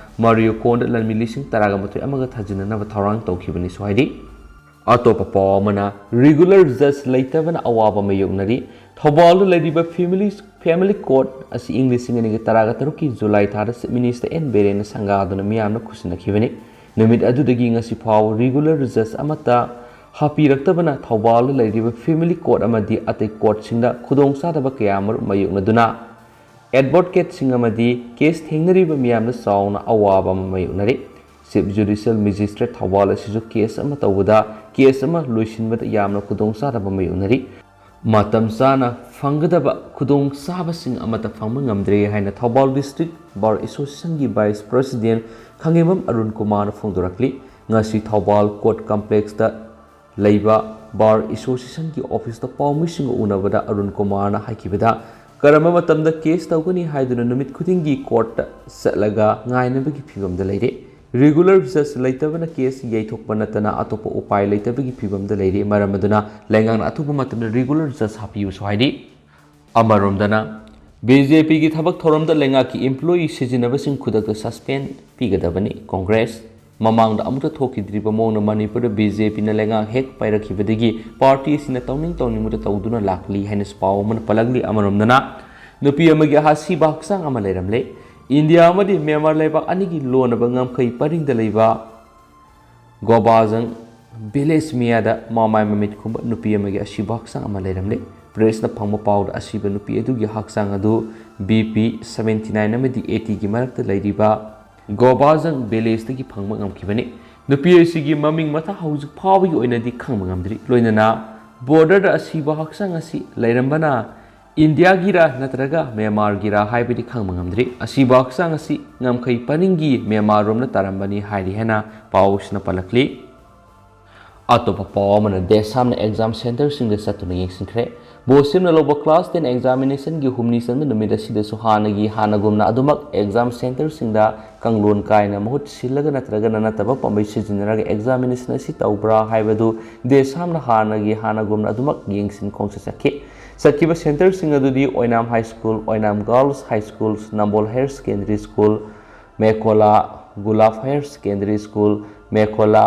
ꯃꯥꯔꯤꯌꯣꯀꯣꯟꯗ ꯂꯥꯟꯃꯤ ꯂꯤꯁꯤꯡ ꯇꯔꯥꯒ ꯃꯥꯊꯣꯏ ꯑꯃꯒ ꯊꯥꯖꯤꯟꯅꯅꯕ ꯊꯧꯔꯥꯡ ꯇꯧꯈꯤꯕꯅꯤꯁꯨ ꯍꯥꯏꯔꯤ꯫ ꯑꯇꯣꯞꯄ ꯄꯥꯎ ꯑꯃꯅ, ꯔꯤꯒꯨꯂꯔ ꯖꯖ ꯂꯩꯇꯕꯅ ꯑꯋꯥꯕ ꯃꯥꯌꯣꯛꯅꯔꯤ꯫ ꯊꯧꯕꯥꯜꯗ ꯂꯩꯔꯤꯕ ꯐꯦꯃꯤꯂꯤ, ꯐꯦꯃꯤꯂꯤ ꯀꯣꯔꯠ ꯑꯁꯤ ꯏꯪ ꯂꯤꯁꯤꯡ ꯑꯅꯤꯒ ꯇꯔꯥꯒ ꯇꯔꯨꯛꯀꯤ ꯖꯨꯂꯥꯏ ꯊꯥꯗ ꯆꯤꯐ ꯃꯤꯅꯤꯁꯇꯔ ꯑꯦꯟ ꯕꯤꯔꯦꯟꯅ ꯁꯪꯒꯥꯗꯨꯅ ꯃꯤꯌꯥꯝꯅ ꯈꯨꯠꯁꯤꯟꯅꯈꯤꯕꯅꯤ꯫ ꯅꯨꯃꯤꯠ ꯑꯗꯨꯗꯒꯤ ꯉꯁꯤ ꯐꯥꯎꯕ ꯔꯤꯒꯨꯂꯔ ꯖꯖ ꯑꯃꯠꯇ ꯍꯥꯞꯄꯤꯔꯛꯇꯕꯅ ꯊꯧꯕꯥꯜꯗ ꯂꯩꯔꯤꯕ ꯐꯦꯃꯤꯂꯤ ꯀꯣꯔꯠ ꯑꯃꯗꯤ ꯑꯇꯩ ꯀꯣꯔꯠꯁꯤꯡꯗ ꯈꯨꯗꯣꯡꯆꯥꯗꯕ ꯀꯌꯥ ꯑꯃꯔꯣꯝ ꯃꯥꯌꯣꯛꯅꯗꯨꯅ ꯑꯦꯗꯚꯣꯀꯦꯠꯁꯤꯡ ꯑꯃꯗꯤ ꯀꯦꯁ ꯊꯦꯡꯅꯔꯤꯕ ꯃꯤꯌꯥꯝꯗ ꯆꯥꯎꯅ ꯑꯋꯥꯕ ꯑꯃ ꯃꯥꯌꯣꯛꯅꯔꯤ꯫ ꯆꯤꯐ ꯖꯨꯗꯤꯁꯤꯌꯦꯜ ꯃꯦꯖꯤꯁꯇ꯭ꯔꯦꯠ ꯊꯧꯕꯥꯜ ꯑꯁꯤꯁꯨ ꯀꯦꯁ ꯑꯃ ꯇꯧꯕꯗ ꯀꯦꯁ ꯑꯃ ꯂꯣꯏꯁꯤꯟꯕꯗ ꯌꯥꯝꯅ ꯈꯨꯗꯣꯡꯆꯥꯗꯕ ꯃꯥꯌꯣꯛꯅꯔꯤ꯫ ꯃꯇꯝ ꯆꯥꯅ ꯐꯪꯒꯗꯕ ꯈꯨꯗꯣꯡꯆꯥꯕꯁꯤꯡ ꯑꯃꯠꯇ ꯐꯪꯕ ꯉꯝꯗ꯭ꯔꯦ ꯍꯥꯏꯅ ꯊꯧꯕꯥꯜ ꯗꯤꯁꯇ꯭ꯔꯤꯛ ꯕꯥꯔ ꯑꯦꯁꯣꯁꯤꯌꯦꯁꯟꯒꯤ ꯚꯥꯏꯁ ꯄ꯭ꯔꯁꯤꯗꯦꯟ ꯈꯥꯉꯦꯝꯕꯝ ꯑꯔꯨꯟ ꯀꯨꯃꯥꯔꯅ ꯐꯣꯡꯗꯣꯔꯛꯂꯤ꯫ ꯉꯁꯤ ꯊꯧꯕꯥꯜ ꯀꯣꯔꯠ ꯀꯝꯄ꯭ꯂꯦꯛꯁꯇ ꯂꯩꯕ ꯕꯥꯔ ꯑꯦꯁꯣꯁꯤꯌꯦꯁꯟꯒꯤ ꯑꯣꯐꯤꯁꯇ ꯄꯥꯎꯃꯤꯁꯤꯡꯒ ꯎꯅꯕꯗ ꯑꯔꯨꯟ ꯀꯨꯃꯥꯔꯅ ꯍꯥꯏꯈꯤꯕꯗ, ꯀꯔꯝꯕ ꯃꯇꯝꯗ ꯀꯦꯁ ꯇꯧꯒꯅꯤ ꯍꯥꯏꯗꯨꯅ ꯅꯨꯃꯤꯠ ꯈꯨꯗꯤꯡꯒꯤ ꯀꯣꯔꯠꯇ ꯆꯠꯂꯒ ꯉꯥꯏꯅꯕꯒꯤ ꯐꯤꯕꯝꯗ ꯂꯩꯔꯦ꯫ ꯔꯤꯒꯨꯂꯔ ꯖꯖ ꯂꯩꯇꯕꯅ ꯀꯦꯁ ꯌꯩꯊꯣꯛꯄ ꯅꯠꯇꯅ ꯑꯇꯣꯞꯄ ꯎꯄꯥꯏ ꯂꯩꯇꯕꯒꯤ ꯐꯤꯕꯝꯗ ꯂꯩꯔꯦ꯫ ꯃꯔꯝ ꯑꯗꯨꯅ ꯂꯩꯉꯥꯛꯅ ꯑꯊꯨꯕ ꯃꯇꯝꯗ ꯔꯤꯒꯨꯂꯔ ꯖꯖ ꯍꯥꯞꯄꯤꯌꯨꯁꯨ ꯍꯥꯏꯔꯤ꯫ ꯑꯃꯔꯣꯝꯗꯅ, ꯕꯤ ꯖꯦ ꯄꯤꯒꯤ ꯊꯕꯛ ꯊꯧꯔꯝꯗ ꯂꯩꯉꯥꯛꯀꯤ ꯏꯝꯄ꯭ꯂꯣꯌꯤ ꯁꯤꯖꯤꯟꯅꯕꯁꯤꯡ ꯈꯨꯗꯛꯇ ꯁꯁꯄꯦꯟ ꯄꯤꯒꯗꯕꯅꯤ꯫ ꯀꯣꯡꯒ꯭ꯔꯦꯁ ꯃꯃꯥꯡꯗ ꯑꯃꯨꯛꯇ ꯊꯣꯛꯈꯤꯗ꯭ꯔꯤꯕ ꯃꯑꯣꯡꯗ ꯃꯅꯤꯄꯨꯔꯗ ꯕꯤ ꯖꯦ ꯄꯤꯅ ꯂꯩꯉꯥꯛ ꯍꯦꯛ ꯄꯥꯏꯔꯛꯈꯤꯕꯗꯒꯤ ꯄꯥꯔꯇꯤ ꯑꯁꯤꯅ ꯇꯧꯅꯤꯡ ꯇꯧꯅꯤꯡꯕꯗ ꯇꯧꯗꯨꯅ ꯂꯥꯛꯂꯤ ꯍꯥꯏꯅꯁꯨ ꯄꯥꯎ ꯑꯃꯅ ꯄꯜꯂꯛꯂꯤ꯫ ꯑꯃꯔꯣꯝꯗꯅ, ꯅꯨꯄꯤ ꯑꯃꯒꯤ ꯑꯁꯤꯕ ꯍꯛꯆꯥꯡ ꯑꯃ ꯂꯩꯔꯝꯂꯦ꯫ ꯏꯟꯗꯤꯌꯥ ꯑꯃꯗꯤ ꯃ꯭ꯌꯥꯟꯃꯥꯔ ꯂꯩꯕꯥꯛ ꯑꯅꯤꯒꯤ ꯂꯣꯟꯅꯕ ꯉꯝꯈꯩ ꯄꯔꯤꯡꯗ ꯂꯩꯕ ꯒꯣꯕꯥꯖꯪ ꯚꯤꯂꯦꯖ ꯃꯤꯌꯥꯗ ꯃꯃꯥꯏ ꯃꯃꯤꯠ ꯈꯨꯝꯕ ꯅꯨꯄꯤ ꯑꯃꯒꯤ ꯑꯁꯤꯕ ꯍꯛꯆꯥꯡ ꯑꯃ ꯂꯩꯔꯝꯂꯦ꯫ ꯄ꯭ꯔꯦꯁꯅ ꯐꯪꯕ ꯄꯥꯎꯗ ꯑꯁꯤꯕ ꯅꯨꯄꯤ ꯑꯗꯨꯒꯤ ꯍꯛꯆꯥꯡ ꯑꯗꯨ ꯕꯤ ꯄꯤ ꯁꯚꯦꯟꯇꯤ ꯅꯥꯏꯟ ꯑꯃꯗꯤ ꯑꯩꯠꯇꯤꯒꯤ ꯃꯔꯛꯇ ꯂꯩꯔꯤꯕ ꯒꯣꯕꯥꯖꯪ ꯚꯤꯂꯦꯖꯇꯒꯤ ꯐꯪꯕ ꯉꯝꯈꯤꯕꯅꯤ꯫ ꯅꯨꯄꯤ ꯑꯁꯤꯒꯤ ꯃꯃꯤꯡ ꯃꯊꯥ ꯍꯧꯖꯤꯛ ꯐꯥꯎꯕꯒꯤ ꯑꯣꯏꯅꯗꯤ ꯈꯪꯕ ꯉꯝꯗ꯭ꯔꯤ꯫ ꯂꯣꯏꯅꯅ ꯕꯣꯔꯗꯔꯗ ꯑꯁꯤꯕ ꯍꯛꯆꯥꯡ ꯑꯁꯤ ꯂꯩꯔꯝꯕꯅ ꯏꯟꯗꯤꯌꯥꯒꯤꯔ ꯅꯠꯇ꯭ꯔꯒ ꯃ꯭ꯌꯥꯟꯃꯥꯔꯒꯤꯔ ꯍꯥꯏꯕꯗꯤ ꯈꯪꯕ ꯉꯝꯗ꯭ꯔꯤ꯫ ꯑꯁꯤꯕ ꯍꯛꯆꯥꯡ ꯑꯁꯤ ꯉꯝꯈꯩ ꯄꯔꯤꯡꯒꯤ ꯃ꯭ꯌꯥꯟꯃꯥꯔꯔꯣꯝꯅ ꯇꯥꯔꯝꯕꯅꯤ ꯍꯥꯏꯔꯤ ꯍꯥꯏꯅ ꯄꯥꯎꯁꯤꯅ ꯄꯜꯂꯛꯂꯤ꯫ ꯑꯇꯣꯞꯄ ꯄꯥꯎ ꯑꯃꯅ, ꯗꯦꯁꯥꯝꯅ ꯑꯦꯛꯖꯥꯝ ꯁꯦꯟꯇꯔꯁꯤꯡꯗ ꯆꯠꯇꯨꯅ ꯌꯦꯡꯁꯤꯟꯈ꯭ꯔꯦ꯫ ꯕꯣꯁ ꯁꯤꯝꯅ ꯂꯧꯕ ꯀ꯭ꯂꯥꯁ ꯇꯦꯟ ꯑꯦꯛꯖꯥꯃꯤꯅꯦꯁꯟꯒꯤ ꯍꯨꯝꯅꯤ ꯆꯟꯕ ꯅꯨꯃꯤꯠ ꯑꯁꯤꯗꯁꯨ ꯍꯥꯟꯅꯒꯤ ꯍꯥꯟꯅꯒꯨꯝꯅ ꯑꯗꯨꯃꯛ ꯑꯦꯛꯖꯥꯝ ꯁꯦꯟꯇꯔꯁꯤꯡꯗ ꯀꯥꯡꯂꯣꯟ ꯀꯥꯏꯅ ꯃꯍꯨꯠ ꯁꯤꯜꯂꯒ ꯅꯠꯇ꯭ꯔꯒꯅ ꯅꯠꯇꯕ ꯄꯥꯝꯕꯩ ꯁꯤꯖꯤꯟꯅꯔꯒ ꯑꯦꯛꯖꯥꯃꯤꯅꯦꯁꯟ ꯑꯁꯤ ꯇꯧꯕ꯭ꯔꯥ ꯍꯥꯏꯕꯗꯨ ꯗꯦꯁꯥꯝꯅ ꯍꯥꯟꯅꯒꯤ ꯍꯥꯟꯅꯒꯨꯝꯅ ꯑꯗꯨꯃꯛ ꯌꯦꯡꯁꯤꯟ ꯈꯣꯡꯆꯠ ꯆꯠꯈꯤ꯫ ꯆꯠꯈꯤꯕ ꯁꯦꯟꯇꯔꯁꯤꯡ ꯑꯗꯨꯗꯤ Oinam high school, Oinam girls high school, Nambol higher secondary school, Mekola, Gulap higher secondary school, Mekola,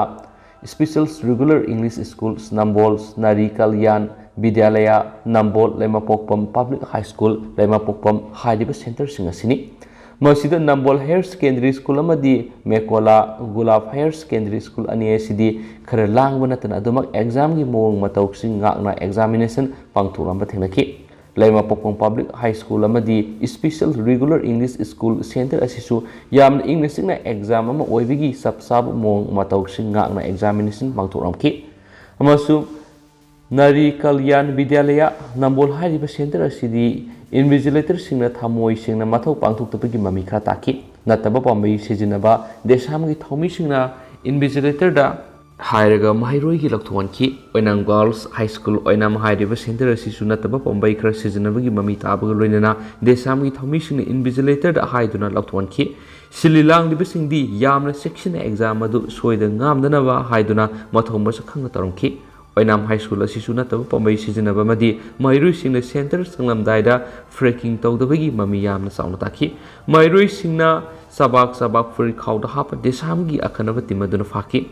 special regular English school, Nambol, Nari Kalyan ꯕꯤꯗ꯭ꯌꯥꯂꯌꯥ, ꯅꯝꯕꯣꯜ, ꯂꯩꯃꯄꯣꯛꯄꯝ ꯄꯕ꯭ꯂꯤꯛ ꯍꯥꯏ ꯁ꯭ꯀꯨꯜ, ꯂꯩꯃꯄꯣꯛꯄꯝ ꯍꯥꯏꯔꯤꯕ ꯁꯦꯟꯇꯔꯁꯤꯡ ꯑꯁꯤꯅꯤ꯫ ꯃꯁꯤꯗ ꯅꯝꯕꯣꯜ ꯍꯥꯌꯔ ꯁꯦꯀꯦꯟꯗꯔꯤ ꯁ꯭ꯀꯨꯜ ꯑꯃꯗꯤ ꯃꯦꯀꯣꯂꯥ ꯒꯨꯂꯥꯞ ꯍꯥꯌꯔ ꯁꯦꯀꯦꯟꯗꯔꯤ ꯁ꯭ꯀꯨꯜ ꯑꯅꯤ ꯑꯁꯤꯗꯤ ꯈꯔ ꯂꯥꯡꯕ ꯅꯠꯇꯅ ꯑꯗꯨꯃꯛ ꯑꯦꯛꯖꯥꯝꯒꯤ ꯃꯑꯣꯡ ꯃꯇꯧꯁꯤꯡ ꯉꯥꯛꯅ ꯑꯦꯛꯖꯥꯃꯤꯅꯦꯁꯟ ꯄꯥꯡꯊꯣꯛꯂꯝꯕ ꯊꯦꯡꯅꯈꯤ꯫ ꯂꯩꯃꯄꯣꯛꯄꯝ ꯄꯕ꯭ꯂꯤꯛ ꯍꯥꯏ ꯁ꯭ꯀꯨꯜ ꯑꯃꯗꯤ special regular English school centre ꯑꯁꯤꯁꯨ ꯌꯥꯝꯅ ꯏꯪꯅ ꯆꯤꯛꯅ ꯑꯦꯛꯖꯥꯝ ꯑꯃ ꯑꯣꯏꯕꯒꯤ ꯆꯞ ꯆꯥꯕ ꯃꯑꯣꯡ ꯃꯇꯧꯁꯤꯡ ꯉꯥꯛꯅ ꯑꯦꯛꯖꯥꯃꯤꯅꯦꯁꯟ ꯄꯥꯡꯊꯣꯛꯂꯝꯈꯤ꯫ ꯑꯃꯁꯨꯡ ꯅꯥꯔꯤ ꯀꯜꯌꯥꯟ ꯕꯤꯗ꯭ꯌꯥꯂꯌꯥ ꯅꯝꯕꯣꯜ ꯍꯥꯏꯔꯤꯕ ꯁꯦꯟꯇꯔ ꯑꯁꯤꯗꯤ ꯏꯟꯚꯤꯖꯤꯂꯦꯇꯔꯁꯤꯡꯅ ꯊꯃꯣꯏ ꯁꯦꯡꯅ ꯃꯊꯧ ꯄꯥꯡꯊꯣꯛꯇꯕꯒꯤ ꯃꯃꯤ ꯈꯔ ꯇꯥꯈꯤ꯫ ꯅꯠꯇꯕ ꯄꯥꯝꯕꯩ ꯁꯤꯖꯤꯟꯅꯕ ꯗꯦꯁꯥꯝꯒꯤ ꯊꯧꯃꯤꯁꯤꯡꯅ ꯏꯟꯚꯤꯖꯤꯂꯦꯇꯔꯗ ꯍꯥꯏꯔꯒ ꯃꯍꯩꯔꯣꯏꯒꯤ ꯂꯧꯊꯣꯛꯍꯟꯈꯤ꯫ ꯑꯣꯏꯅꯥꯝ ꯒꯥꯔꯜꯁ ꯍꯥꯏ ꯁ꯭ꯀꯨꯜ ꯑꯣꯏꯅꯥꯝ ꯍꯥꯏꯔꯤꯕ ꯁꯦꯟꯇꯔ ꯑꯁꯤꯁꯨ ꯅꯠꯇꯕ ꯄꯥꯝꯕꯩ ꯈꯔ ꯁꯤꯖꯤꯟꯅꯕꯒꯤ ꯃꯃꯤ ꯇꯥꯕꯒ ꯂꯣꯏꯅꯅ ꯗꯦꯁꯥꯝꯒꯤ ꯊꯧꯃꯤꯁꯤꯡꯅ ꯏꯟꯚꯤꯖꯤꯂꯦꯇꯔꯗ ꯍꯥꯏꯗꯨꯅ ꯂꯧꯊꯣꯛꯍꯟꯈꯤ꯫ ꯁꯤꯜꯂꯤ ꯂꯥꯡꯂꯤꯕꯁꯤꯡꯗꯤ ꯌꯥꯝꯅ ꯆꯦꯛꯁꯤꯟꯅ ꯑꯦꯛꯖꯥꯝ ꯑꯗꯨ ꯁꯣꯏꯗ ꯉꯥꯝꯗꯅꯕ ꯍꯥꯏꯗꯨꯅ ꯃꯊꯧ ꯃꯁꯛ ꯈꯪꯅ ꯇꯧꯔꯝꯈꯤ꯫ ꯑꯣꯏꯅꯥꯝ ꯍꯥꯏ ꯁ꯭ꯀꯨꯜ ꯑꯁꯤꯁꯨ ꯅꯠꯇꯕ ꯄꯥꯝꯕꯩ ꯁꯤꯖꯤꯟꯅꯕ ꯑꯃꯗꯤ ꯃꯍꯩꯔꯣꯏꯁꯤꯡꯅ ꯁꯦꯟꯇꯔ ꯆꯪꯂꯝꯗꯥꯏꯗ ꯐ꯭ꯔꯦꯀꯤꯡ ꯇꯧꯗꯕꯒꯤ ꯃꯃꯤ ꯌꯥꯝꯅ ꯆꯥꯎꯅ ꯇꯥꯈꯤ꯫ ꯃꯍꯩꯔꯣꯏꯁꯤꯡꯅ ꯆꯕꯥꯛ ꯆꯕꯥꯛ ꯐꯨꯔꯤꯠꯈꯥꯎꯗ ꯍꯥꯞꯄ ꯗꯦꯁꯥꯝꯒꯤ ꯑꯈꯟꯅꯕ ꯇꯤꯝ ꯑꯗꯨꯅ ꯐꯥꯈꯤ꯫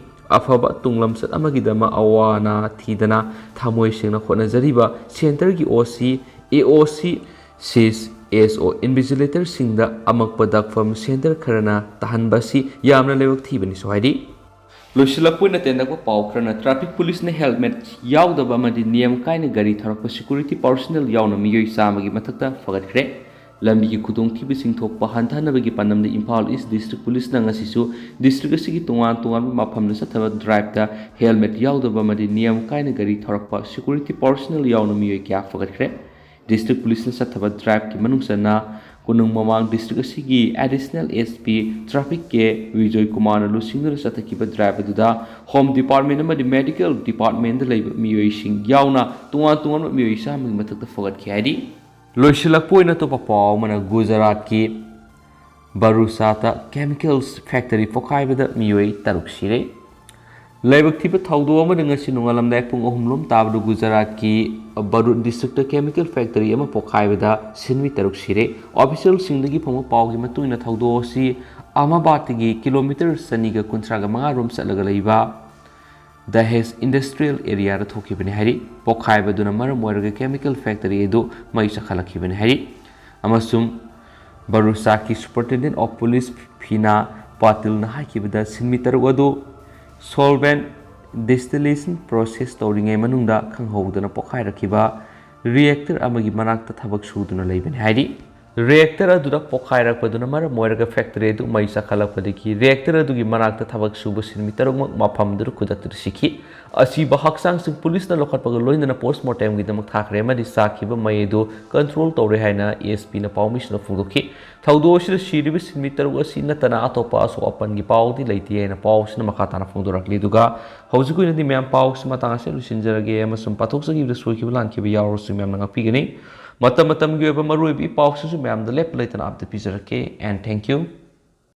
ꯑꯐꯕ ꯇꯨꯡꯂꯝꯆꯠ ꯑꯃꯒꯤꯗꯃꯛ ꯑꯋꯥ ꯑꯅꯥ ꯊꯤꯗꯅ ꯊꯃꯣꯏ ꯁꯦꯡꯅ ꯍꯣꯠꯅꯖꯔꯤꯕ ꯁꯦꯟꯇꯔꯒꯤ ꯑꯣ ꯁꯤ, ꯑꯦ ꯑꯣ ꯁꯤ, ꯁꯤꯁ, ꯑꯦꯁ ꯑꯣ, ꯏꯟꯚꯤꯖꯤꯂꯦꯇꯔꯁꯤꯡꯗ ꯑꯃꯛꯄ ꯗꯥꯛꯐꯝ ꯁꯦꯟꯇꯔ ꯈꯔꯅ ꯇꯥꯍꯟꯕ ꯑꯁꯤ ꯌꯥꯝꯅ ꯂꯥꯏꯕꯛ ꯊꯤꯕꯅꯤꯁꯨ ꯍꯥꯏꯔꯤ꯫ ꯂꯣꯏꯁꯤꯜꯂꯛꯄ ꯑꯣꯏꯅ ꯇꯦꯟꯇꯛꯄ ꯄꯥꯎ ꯈꯔꯅ, ꯇ꯭ꯔꯥꯐꯤꯛ ꯄꯨꯂꯤꯁꯅ ꯍꯦꯜꯃꯦꯠ ꯌꯥꯎꯗꯕ ꯑꯃꯗꯤ ꯅꯤꯌꯝ ꯀꯥꯏꯅ ꯒꯥꯔꯤ ꯊꯧꯔꯛꯄ ꯁꯦꯀ꯭ꯌꯨꯔꯤꯇꯤ ꯄꯥꯔꯁꯣꯅꯦꯜ ꯌꯥꯎꯅ ꯃꯤꯑꯣꯏ ꯆꯥꯝꯃꯒꯤ ꯃꯊꯛꯇ ꯐꯒꯠꯈ꯭ꯔꯦ꯫ ꯂꯝꯕꯤꯒꯤ ꯈꯨꯗꯣꯡꯊꯤꯕꯁꯤꯡ ꯊꯣꯛꯄ ꯍꯟꯊꯍꯟꯅꯕꯒꯤ ꯄꯥꯟꯗꯝꯗ ꯏꯝꯐꯥꯜ ꯏꯁ ꯗꯤꯁꯇ꯭ꯔꯤꯛ ꯄꯨꯂꯤꯁꯅ ꯉꯁꯤꯁꯨ ꯗꯤꯁꯇ꯭ꯔꯤꯛ ꯑꯁꯤꯒꯤ ꯇꯣꯉꯥꯟ ꯇꯣꯉꯥꯟꯕ ꯃꯐꯝꯗ ꯆꯠꯊꯕ ꯗ꯭ꯔꯥꯏꯚꯇ ꯍꯦꯜꯃꯦꯠ ꯌꯥꯎꯗꯕ ꯑꯃꯗꯤ ꯅꯤꯌꯝ ꯀꯥꯏꯅ ꯒꯥꯔꯤ ꯊꯧꯔꯛꯄ ꯁꯦꯀ꯭ꯌꯨꯔꯤꯇꯤ ꯄꯥꯔꯁꯣꯅꯦꯜ ꯌꯥꯎꯅ ꯃꯤꯑꯣꯏ ꯀꯌꯥ ꯐꯒꯠꯈ꯭ꯔꯦ꯫ ꯗꯤꯁꯇ꯭ꯔꯤꯛ ꯄꯨꯂꯤꯁꯅ ꯆꯠꯊꯕ ꯗ꯭ꯔꯥꯏꯚꯀꯤ ꯃꯅꯨꯡ ꯆꯟꯅ ꯀꯣꯅꯨꯡ ꯃꯃꯥꯡ ꯗꯤꯁꯇ꯭ꯔꯤꯛ ꯑꯁꯤꯒꯤ ꯑꯦꯗꯤꯁꯅꯦꯜ ꯑꯦꯁ ꯄꯤ ꯇ꯭ꯔꯥꯐꯤꯛ ꯀꯦ ꯕꯤꯖꯣꯏ ꯀꯨꯃꯥꯔꯅ ꯂꯨꯆꯤꯡꯗꯨꯅ ꯆꯠꯊꯈꯤꯕ ꯗ꯭ꯔꯥꯏꯚ ꯑꯗꯨꯗ ꯍꯣꯝ ꯗꯤꯄꯥꯔꯠꯃꯦꯟ ꯑꯃꯗꯤ ꯃꯦꯗꯤꯀꯦꯜ ꯗꯤꯄꯥꯔꯠꯃꯦꯟꯗ ꯂꯩꯕ ꯃꯤꯑꯣꯏꯁꯤꯡ ꯌꯥꯎꯅ ꯇꯣꯉꯥꯟ ꯇꯣꯉꯥꯟꯕ ꯃꯤꯑꯣꯏ ꯆꯥꯝꯃꯒꯤ ꯃꯊꯛꯇ ꯐꯒꯠꯈꯤ ꯍꯥꯏꯔꯤ꯫ ꯂꯣꯏꯁꯤꯜꯂꯛꯄ ꯑꯣꯏꯅ ꯑꯇꯣꯞꯄ ꯄꯥꯎ ꯑꯃꯅ, ꯒꯨꯖꯔꯥꯠꯀꯤ ꯕꯔꯨꯆꯥꯇ ꯀꯦꯃꯤꯀꯦꯜꯁ ꯐꯦꯛꯇꯔꯤ ꯄꯣꯈꯥꯏꯕꯗ ꯃꯤꯑꯣꯏ ꯇꯔꯨꯛ ꯁꯤꯔꯦ꯫ ꯂꯥꯏꯕꯛ ꯊꯤꯕ ꯊꯧꯗꯣꯛ ꯑꯃꯗ ꯉꯁꯤ ꯅꯣꯡꯉꯥꯜꯂꯝꯗꯥꯏ ꯄꯨꯡ ꯑꯍꯨꯝ ꯂꯣꯝ ꯇꯥꯕꯗ ꯒꯨꯖꯔꯥꯠꯀꯤ ꯕꯔꯨꯗ ꯗꯤꯁꯇ꯭ꯔꯤꯛꯇ ꯀꯦꯃꯤꯀꯦꯜ ꯐꯦꯛꯇꯔꯤ ꯑꯃ ꯄꯣꯈꯥꯏꯕꯗ ꯁꯤꯟꯃꯤ ꯇꯔꯨꯛ ꯁꯤꯔꯦ꯫ ꯑꯣꯐꯤꯁꯤꯌꯦꯜꯁꯤꯡꯗꯒꯤ ꯐꯪꯕ ꯄꯥꯎꯒꯤ ꯃꯇꯨꯡ ꯏꯟꯅ ꯊꯧꯗꯣꯛ ꯑꯁꯤ ꯑꯍꯃꯗꯥꯕꯥꯗꯇꯒꯤ ꯀꯤꯂꯣꯃꯤꯇꯔ ꯆꯅꯤꯒ ꯀꯨꯟꯊ꯭ꯔꯥꯒ ꯃꯉꯥ ꯔꯣꯝ ꯆꯠꯂꯒ ꯂꯩꯕ ꯗꯍꯦꯖ ꯏꯟꯗꯁꯇ꯭ꯔꯤꯌꯦꯜ ꯑꯦꯔꯤꯌꯥꯗ ꯊꯣꯛꯈꯤꯕꯅꯤ ꯍꯥꯏꯔꯤ꯫ ꯄꯣꯈꯥꯏꯕꯗꯨꯅ ꯃꯔꯝ ꯑꯣꯏꯔꯒ ꯀꯦꯃꯤꯀꯦꯜ ꯐꯦꯛꯇꯔꯤ ꯑꯗꯨ ꯃꯩ ꯆꯥꯛꯈꯠꯂꯛꯈꯤꯕꯅꯤ ꯍꯥꯏꯔꯤ꯫ ꯑꯃꯁꯨꯡ ꯕꯔꯨꯆꯥꯛꯀꯤ Superintendent of Police ꯐꯤꯅꯥ ꯄꯥꯇꯤꯜꯅ ꯍꯥꯏꯈꯤꯕꯗ, ꯁꯤꯟꯃꯤ ꯇꯔꯨꯛ ꯑꯗꯨ solvent distillation process ꯇꯧꯔꯤꯉꯩ ꯃꯅꯨꯡꯗ ꯈꯪꯍꯧꯗꯅ ꯄꯣꯈꯥꯏꯔꯛꯈꯤꯕ reactor ꯑꯃꯒꯤ ꯃꯅꯥꯛꯇ ꯊꯕꯛ ꯁꯨꯗꯨꯅ ꯂꯩꯕꯅꯤ ꯍꯥꯏꯔꯤ꯫ Reactor ꯑꯗꯨꯗ ꯄꯣꯈꯥꯏꯔꯛꯄꯗꯨꯅ ꯃꯔꯝ ꯑꯣꯏꯔꯒ factory ꯑꯗꯨ ꯃꯩ ꯆꯥꯛꯈꯠꯂꯛꯄꯗꯒꯤ reactor ꯑꯗꯨꯒꯤ ꯃꯅꯥꯛꯇ ꯊꯕꯛ ꯁꯨꯕ ꯁꯤꯟꯃꯤ ꯇꯔꯨꯛꯃꯛ ꯃꯐꯝꯗꯨꯗ ꯈꯨꯗꯛꯇꯨꯗ ꯁꯤꯈꯤ꯫ ꯑꯁꯤꯕ ꯍꯛꯆꯥꯡꯁꯤꯡ ꯄꯨꯂꯤꯁꯅ ꯂꯧꯈꯠꯄꯒ ꯂꯣꯏꯅꯅ post mortemꯒꯤꯗꯃꯛ ꯊꯥꯈ꯭ꯔꯦ ꯑꯃꯗꯤ ꯆꯥꯛꯈꯤꯕ ꯃꯩ ꯑꯗꯨ control ꯇꯧꯔꯦ ꯍꯥꯏꯅ ASPꯅ ꯄꯥꯎꯃꯤꯁꯤꯡꯗ ꯐꯣꯡꯗꯣꯛꯈꯤ꯫ ꯊꯧꯗꯣꯛ ꯑꯁꯤꯗ ꯁꯤꯔꯤꯕ ꯁꯤꯟꯃꯤ ꯇꯔꯨꯛ ꯑꯁꯤ ꯅꯠꯇꯅ ꯑꯇꯣꯞꯄ ꯑꯁꯣꯛ ꯑꯄꯟꯒꯤ ꯄꯥꯎꯗꯤ ꯂꯩꯇꯦ ꯍꯥꯏꯅ ꯄꯥꯎꯁꯤꯅ ꯃꯈꯥ ꯇꯥꯅ ꯐꯣꯡꯗꯣꯔꯛꯂꯤ꯫ ꯑꯗꯨꯒ ꯍꯧꯖꯤꯛꯀꯤ ꯑꯣꯏꯅꯗꯤ ꯃꯌꯥꯝ ꯄꯥꯎꯁꯤ ꯃꯇꯥꯡ ꯑꯁꯤꯗ ꯂꯣꯏꯁꯤꯟꯖꯔꯒꯦ ꯑꯃꯁꯨꯡ ꯄꯥꯊꯣꯛꯆꯈꯤꯕꯗ ꯁꯣꯏꯈꯤꯕ ꯂꯥꯟꯈꯤꯕ ꯌꯥꯎꯔꯁꯨ ꯃꯌꯥꯝꯅ ꯉꯥꯛꯄꯤꯒꯅꯤ꯫ ꯃꯇꯝ ꯃꯇꯝꯒꯤ ꯑꯣꯏꯕ ꯃꯔꯨꯑꯣꯏꯕ ꯏ ꯄꯥꯎꯁꯤꯡꯁꯨ ꯃꯌꯥꯝꯗ ꯂꯦꯞꯄ ꯂꯩꯇꯅ update ꯄꯤꯖꯔꯛꯀꯦ꯫ And thank you꯫